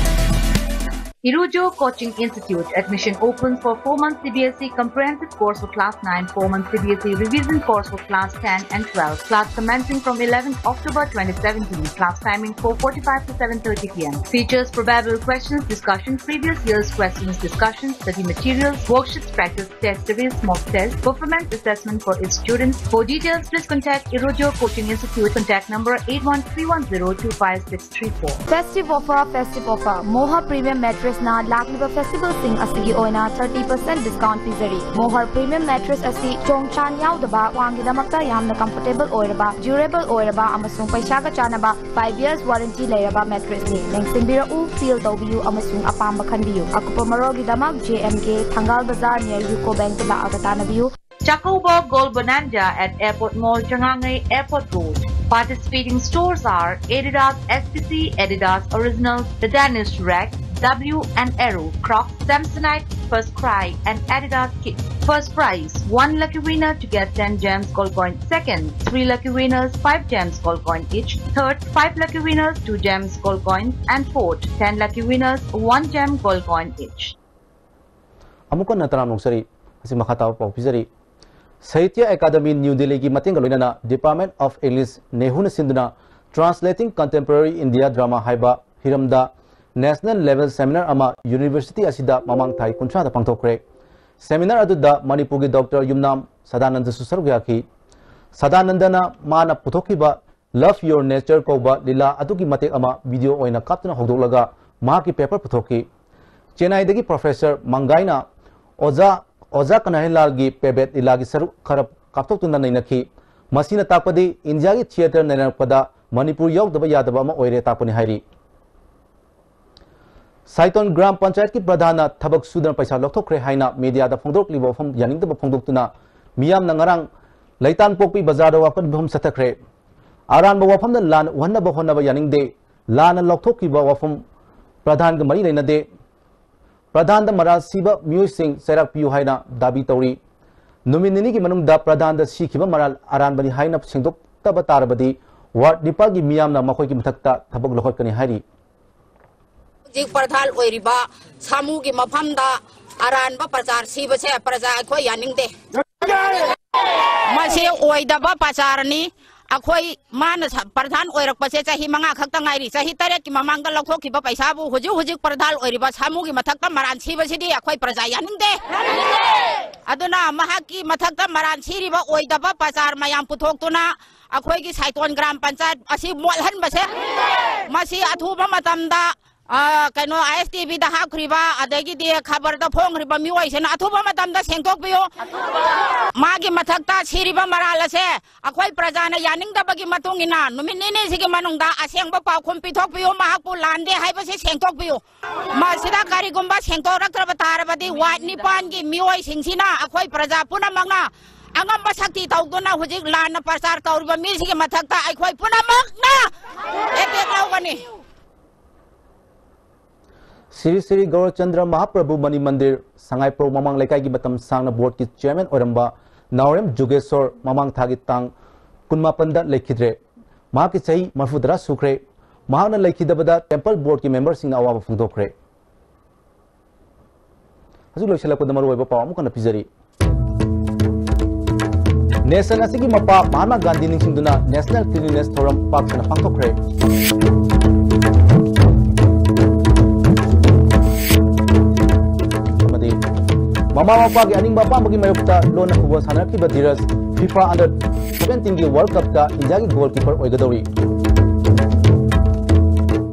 Irujo Coaching Institute. Admission open for four months C B S E comprehensive course for class nine, four months C B S E revision course for class ten and twelve. Class commencing from eleventh October twenty seventeen. Class timing four forty-five to seven thirty p m. Features: probable questions discussion, previous year's questions discussion, study materials, worksheets, practice test series, mock test, performance assessment for each student. For details, please contact Irujo Coaching Institute. Contact number eight one three one zero two five six three four. Festive offer, festive offer. Moha Premium Mattress ꯅ ꯂꯥꯛꯂꯤꯕ festival ꯁꯤꯡ ꯑꯁꯤꯒꯤ ꯑꯣꯏꯅ thirty percent discount ꯄꯤꯖꯔꯤ꯫ Moha Premium Mattress ꯑꯁꯤ ꯆꯣꯡ ꯆꯥꯟ ꯌꯥꯎꯗꯕ, ꯈ꯭ꯋꯥꯡꯒꯤꯗꯃꯛꯇ ꯌꯥꯝꯅ comfortable ꯑꯣꯏꯔꯕ, durable ꯑꯣꯏꯔꯕ ꯑꯃꯁꯨꯡ ꯄꯩꯁꯥꯒ ꯆꯥꯟꯅꯕ five years warranty ꯂꯩꯔꯕ mattress ꯅꯤ꯫ ꯂꯦꯡꯁꯤꯟꯕꯤꯔꯛꯎ, feel ꯇꯧꯕꯤꯌꯨ ꯑꯃꯁꯨꯡ ꯑꯄꯥꯝꯕ ꯈꯟꯕꯤꯌꯨ꯫ ꯑꯀꯨꯞꯄ ꯃꯔꯣꯜꯒꯤꯗꯃꯛ J M K, ꯊꯪꯒꯥꯜ ꯕꯖꯥꯔ, near UCO Bank ꯇ ꯂꯥꯛꯑꯒ ꯇꯥꯟꯅꯕꯤꯌꯨ꯫ Chakouba Gold Bonanza at Airport Mall, Changangei, Airport Road. Participating stores are Adidas S P C, Adidas Original, The Danish Rack, W and Arrow, Crocs, Samsonite, First Cry, and Adidas Kids. First prize, one lucky winner to get ten gems gold coin. Second, three lucky winners, five gems gold coin each. Third, five lucky winners, two gems gold coin. And fourth, ten lucky winners, one gem gold coin each. ꯑꯃꯨꯛ ꯍꯟꯅ ꯇꯔꯥꯝꯅ ꯑꯣꯛꯆꯔꯤ꯫ ꯑꯁꯤ ꯃꯈꯥ ꯇꯥꯕ ꯄꯥꯎ ꯄꯤꯖꯔꯤ꯫ ꯁꯥꯍꯤꯇ꯭ꯌ academy new ꯗꯤꯜꯂꯤꯒꯤ ꯃꯇꯦꯡꯒ ꯂꯣꯏꯅꯅ Department of English, ꯅꯦꯍꯨꯅ ꯁꯤꯟꯗꯨꯅ Translating Contemporary India Drama ꯍꯥꯏꯕ ꯍꯤꯔꯝꯗ national level seminar ꯑꯃ university ꯑꯁꯤꯗ ꯃꯃꯥꯡ ꯊꯥ ꯀꯨꯟꯊ꯭ꯔꯥꯗ ꯄꯥꯡꯊꯣꯛꯈ꯭ꯔꯦ꯫ Seminar ꯑꯗꯨꯗ ꯃꯅꯤꯄꯨꯔꯒꯤ Doctor ꯌꯨꯝꯅꯥꯝ ꯁꯗꯥꯅꯟꯗꯁꯨ ꯁꯔꯨꯛ ꯌꯥꯈꯤ꯫ ꯁꯗꯥꯅꯟꯗꯅ ꯃꯥꯅ ꯄꯨꯊꯣꯛꯈꯤꯕ Love Your Nature ꯀꯧꯕ ꯂꯤꯂꯥ ꯑꯗꯨꯒꯤ ꯃꯇꯦꯛ ꯑꯃ video ꯑꯣꯏꯅ ꯀꯥꯞꯇꯨꯅ ꯍꯧꯗꯣꯛꯂꯒ ꯃꯍꯥꯛꯀꯤ paper ꯄꯨꯊꯣꯛꯈꯤ꯫ ꯆꯦꯟꯅꯥꯏꯗꯒꯤ Professor ꯃꯪꯒꯥꯏꯅ ꯑꯣꯖꯥ, ꯑꯣꯖꯥ ꯀꯅꯥꯍꯤꯂꯥꯜꯒꯤ ꯄꯦꯕꯦꯠ ꯂꯤꯂꯥꯒꯤ ꯁꯔꯨꯛ ꯈꯔ ꯀꯥꯞꯊꯣꯛꯇꯨꯅ ꯅꯩꯅꯈꯤ꯫ ꯃꯁꯤꯅ ꯇꯥꯛꯄꯗꯤ ꯏꯟꯗꯤꯌꯥꯒꯤ theatre ꯅꯩꯅꯔꯛꯄꯗ ꯃꯅꯤꯄꯨꯔ ꯌꯥꯎꯗꯕ ꯌꯥꯗꯕ ꯑꯃ ꯑꯣꯏꯔꯦ ꯇꯥꯛꯄꯅꯤ ꯍꯥꯏꯔꯤ꯫ ꯁꯥꯏꯇꯣꯟ ꯒ꯭ꯔꯥꯝ ꯄꯟꯆꯥꯌꯠꯀꯤ ꯄ꯭ꯔꯙꯥꯟꯅ ꯊꯕꯛ ꯁꯨꯗꯅ ꯄꯩꯁꯥ ꯂꯧꯊꯣꯛꯈ꯭ꯔꯦ ꯍꯥꯏꯅ mediaꯗ ꯐꯣꯡꯗꯣꯔꯛꯂꯤꯕ ꯋꯥꯐꯝ ꯌꯥꯅꯤꯡꯗꯕ ꯐꯣꯡꯗꯣꯛꯇꯨꯅ ꯃꯤꯌꯥꯝꯅ ꯉꯔꯥꯡ ꯂꯩꯇꯥꯟꯄꯣꯛꯄꯤ ꯕꯖꯥꯔꯗ ꯋꯥꯀꯠ ꯃꯤꯐꯝ ꯆꯠꯊꯈ꯭ꯔꯦ꯫ ꯑꯔꯥꯟꯕ ꯋꯥꯐꯝꯗ ꯂꯥꯟꯅ ꯎꯍꯟꯅꯕ ꯍꯣꯠꯅꯕ ꯌꯥꯅꯤꯡꯗꯦ꯫ ꯂꯥꯟꯅ ꯂꯧꯊꯣꯛꯈꯤꯕ ꯋꯥꯐꯝ ꯄ꯭ꯔꯙꯥꯟꯒ ꯃꯔꯤ ꯂꯩꯅꯗꯦ꯫ ꯄ꯭ꯔꯙꯥꯟꯗ ꯃꯔꯥꯜ ꯁꯤꯕ ꯃꯤꯑꯣꯏꯁꯤꯡ ꯆꯩꯔꯥꯛ ꯄꯤꯌꯨ ꯍꯥꯏꯅ ꯗꯥꯕꯤ ꯇꯧꯔꯤ꯫ ꯅꯨꯃꯤꯠ ꯅꯤꯅꯤꯒꯤ ꯃꯅꯨꯡꯗ ꯄ꯭ꯔꯙꯥꯟꯗ ꯁꯤꯈꯤꯕ ꯃꯔꯥꯜ ꯑꯔꯥꯟꯕꯅꯤ ꯍꯥꯏꯅ ꯁꯦꯡꯗꯣꯛꯇꯕ ꯇꯥꯔꯕꯗꯤ ward ꯅꯤꯄꯥꯜꯒꯤ ꯃꯤꯌꯥꯝꯅ ꯃꯈꯣꯏꯒꯤ ꯃꯊꯛꯇ ꯊꯕꯛ ꯂꯧꯈꯠꯀꯅꯤ ꯍꯥꯏꯔꯤ꯫ ꯍꯧꯖꯤꯛ ꯄ꯭ꯔꯙꯥꯟ ꯑꯣꯏꯔꯤꯕ ꯁꯥꯃꯨꯒꯤ ꯃꯐꯝꯗ ꯑꯔꯥꯟꯕ ꯄ꯭ꯔꯆꯥꯔ ꯁꯤꯕꯁꯦ ꯄ꯭ꯔꯖꯥ ꯑꯩꯈꯣꯏ ꯌꯥꯅꯤꯡꯗꯦ꯫ ꯃꯁꯤ ꯑꯣꯏꯗꯕ ꯄ꯭ꯔꯆꯥꯔꯅꯤ꯫ ꯑꯩꯈꯣꯏ ꯃꯥꯅ ꯁ-, ꯄ꯭ꯔꯙꯥꯟ ꯑꯣꯏꯔꯛꯄꯁꯦ ꯆꯍꯤ ꯃꯉꯥ ꯈꯛꯇ ꯉꯥꯏꯔꯤ꯫ ꯆꯍꯤ ꯇꯔꯦꯠꯀꯤ ꯃꯃꯥꯡꯗ ꯂꯧꯊꯣꯛꯈꯤꯕ ꯄꯩꯁꯥꯕꯨ ꯍꯧꯖꯤꯛ ꯍꯧꯖꯤꯛ ꯄ꯭ꯔꯙꯥꯟ ꯑꯣꯏꯔꯤꯕ ꯁꯥꯃꯨꯒꯤ ꯃꯊꯛꯇ ꯃꯔꯥꯟ ꯁꯤꯕꯁꯤꯗꯤ ꯑꯩꯈꯣꯏ ꯄ꯭ꯔꯖꯥ ꯌꯥꯅꯤꯡꯗꯦ꯫ ꯑꯗꯨꯅ ꯃꯍꯥꯛꯀꯤ ꯃꯊꯛꯇ ꯃꯔꯥꯟ ꯁꯤꯔꯤꯕ ꯑꯣꯏꯗꯕ ꯄ꯭ꯔꯆꯥꯔ ꯃꯌꯥꯝ ꯄꯨꯊꯣꯛꯇꯨꯅ ꯑꯩꯈꯣꯏꯒꯤ ꯁꯥꯏꯇꯣꯟ ꯒ꯭ꯔꯥꯝ ꯄꯟꯆꯥꯌꯠ ꯑꯁꯤ ꯃꯣꯠꯍꯟꯕꯁꯦ, ꯃꯁꯤ ꯑꯊꯨꯕ ꯃꯇꯝꯗ, ꯑ, ꯀꯩꯅꯣ, ISTVꯗ ꯍꯥꯞꯈ꯭ꯔꯤꯕ, ꯑꯗꯒꯤꯗꯤ ꯈꯕꯔꯗ ꯐꯣꯡꯈ꯭ꯔꯤꯕ ꯃꯤꯑꯣꯏꯁꯤꯅ ꯑꯊꯨꯕ ꯃꯇꯝꯗ ꯁꯦꯡꯗꯣꯛꯄꯤꯌꯨ꯫ ꯃꯥꯒꯤ ꯃꯊꯛꯇ ꯁꯤꯔꯤꯕ ꯃꯔꯥꯜ ꯑꯁꯦ ꯑꯩꯈꯣꯏ ꯄ꯭ꯔꯖꯥꯅ ꯌꯥꯅꯤꯡꯗꯕꯒꯤ ꯃꯇꯨꯡ ꯏꯟꯅ ꯅꯨꯃꯤꯠ ꯅꯤꯅꯤꯁꯤꯒꯤ ꯃꯅꯨꯡꯗ ꯑꯁꯦꯡꯕ ꯄꯥꯎꯈꯨꯝ ꯄꯤꯊꯣꯛꯄꯤꯌꯨ, ꯃꯍꯥꯛꯄꯨ ꯂꯥꯟꯗꯦ ꯍꯥꯏꯕꯁꯤ ꯁꯦꯡꯗꯣꯛꯄꯤꯌꯨ꯫ ꯃꯁꯤꯗ ꯀꯔꯤꯒꯨꯝꯕ ꯁꯦꯡꯗꯣꯛꯂꯛꯇ꯭ꯔꯕ ꯇꯥꯔꯕꯗꯤ ꯋꯥꯔꯗ ꯅꯤꯄꯥꯟꯒꯤ ꯃꯤꯑꯣꯏꯁꯤꯡꯁꯤꯅ ꯑꯩꯈꯣꯏ ꯄ꯭ꯔꯖꯥ ꯄꯨꯝꯅꯃꯛꯅ ꯑꯉꯝꯕ ꯁꯛꯇꯤ ꯇꯧꯗꯨꯅ ꯍꯧꯖꯤꯛ ꯂꯥꯟꯅ ꯄ꯭ꯔꯆꯥꯔ ꯇꯧꯔꯤꯕ ꯃꯤꯁꯤꯒꯤ ꯃꯊꯛꯇ ꯑꯩꯈꯣꯏ ꯄꯨꯝꯅꯃꯛꯅ ꯑꯦꯇꯦꯛ ꯂꯧꯒꯅꯤ꯫ ꯁ꯭ꯔꯤ ꯁ꯭ꯔꯤ ꯒꯧꯔꯆꯟꯗ꯭ꯔ ꯃꯍꯥꯄ꯭ꯔꯚꯨ ꯃꯅꯤ ꯃꯟꯗꯤꯔ, ꯁꯉꯥꯏꯄ꯭ꯔꯧ ꯃꯃꯥꯡ ꯂꯩꯀꯥꯏꯒꯤ ꯃꯇꯝ ꯁꯥꯡꯅ ꯕꯣꯔꯗꯀꯤ ꯆꯤꯌꯔꯃꯦꯟ ꯑꯣꯏꯔꯝꯕ ꯅꯥꯎꯔꯦꯝ ꯖꯨꯒꯦꯁꯣꯔ ꯃꯃꯥꯡ ꯊꯥꯒꯤ ꯇꯥꯡ ꯀꯨꯟꯃꯥꯄꯟꯗ ꯂꯩꯈꯤꯗ꯭ꯔꯦ꯫ ꯃꯍꯥꯛꯀꯤ ꯆꯍꯤ ꯃꯔꯐꯨꯇꯔꯥ ꯁꯨꯈ꯭ꯔꯦ꯫ ꯃꯍꯥꯛꯅ ꯂꯩꯈꯤꯗꯕꯗ ꯇꯦꯝꯄꯜ ꯕꯣꯔꯗꯀꯤ ꯃꯦꯝꯕꯔꯁꯤꯡꯅ ꯑꯋꯥꯕ ꯐꯣꯡꯗꯣꯛꯈ꯭ꯔꯦ꯫ ꯍꯧꯖꯤꯛ ꯂꯣꯏꯁꯤꯜꯂꯛꯄꯗ ꯃꯔꯨꯑꯣꯏꯕ ꯄꯥꯎ ꯑꯃꯨꯛ ꯍꯟꯅ ꯄꯤꯖꯔꯤ꯫ ꯅꯦꯁꯟ ꯑꯁꯤꯒꯤ ꯃꯄꯥ ꯃꯍꯥꯠꯃꯥ ꯒꯥꯟꯙꯤ ꯅꯤꯡꯁꯤꯡꯗꯨꯅ ꯅꯦꯁꯅꯦꯜ ꯀ꯭ꯂꯤꯟꯂꯤꯅꯦꯁ ꯊꯧꯔꯝ ꯄꯥꯛ ꯁꯟꯅ ꯄꯥꯡꯊꯣꯛꯈ꯭ꯔꯦ꯫ ꯑꯃꯗꯤ ꯃꯃꯥ ꯃꯄꯥꯒꯤ ꯑꯅꯤꯡꯕ ꯑꯄꯥꯝꯕꯒꯤ ꯃꯥꯌꯣꯛꯇ ꯂꯣꯟꯅ ꯐꯨꯠꯕꯣꯜ ꯁꯥꯟꯅꯔꯛꯈꯤꯕ ꯙꯤꯔꯖ FIFA Under Seventeenꯒꯤ World Cupꯇ ꯏꯟꯗꯤꯌꯥꯒꯤ ꯒꯣꯜꯀꯤꯄꯔ ꯑꯣꯏꯒꯗꯧꯔꯤ꯫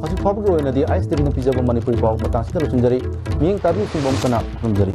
ꯍꯧꯖꯤꯛ ꯐꯥꯎꯕꯒꯤ ꯑꯣꯏꯅꯗꯤ ISTVꯅ ꯄꯤꯖꯕ ꯃꯅꯤꯄꯨꯔꯤ ꯄꯥꯎ ꯃꯇꯥꯡꯁꯤꯗ ꯂꯣꯏꯁꯤꯟꯖꯔꯤ꯫ ꯃꯤꯠꯌꯦꯡ ꯇꯥꯕꯤꯕꯁꯤꯡꯕꯨ ꯑꯃꯨꯛ ꯍꯟꯅ ꯈꯨꯔꯨꯝꯖꯔꯤ꯫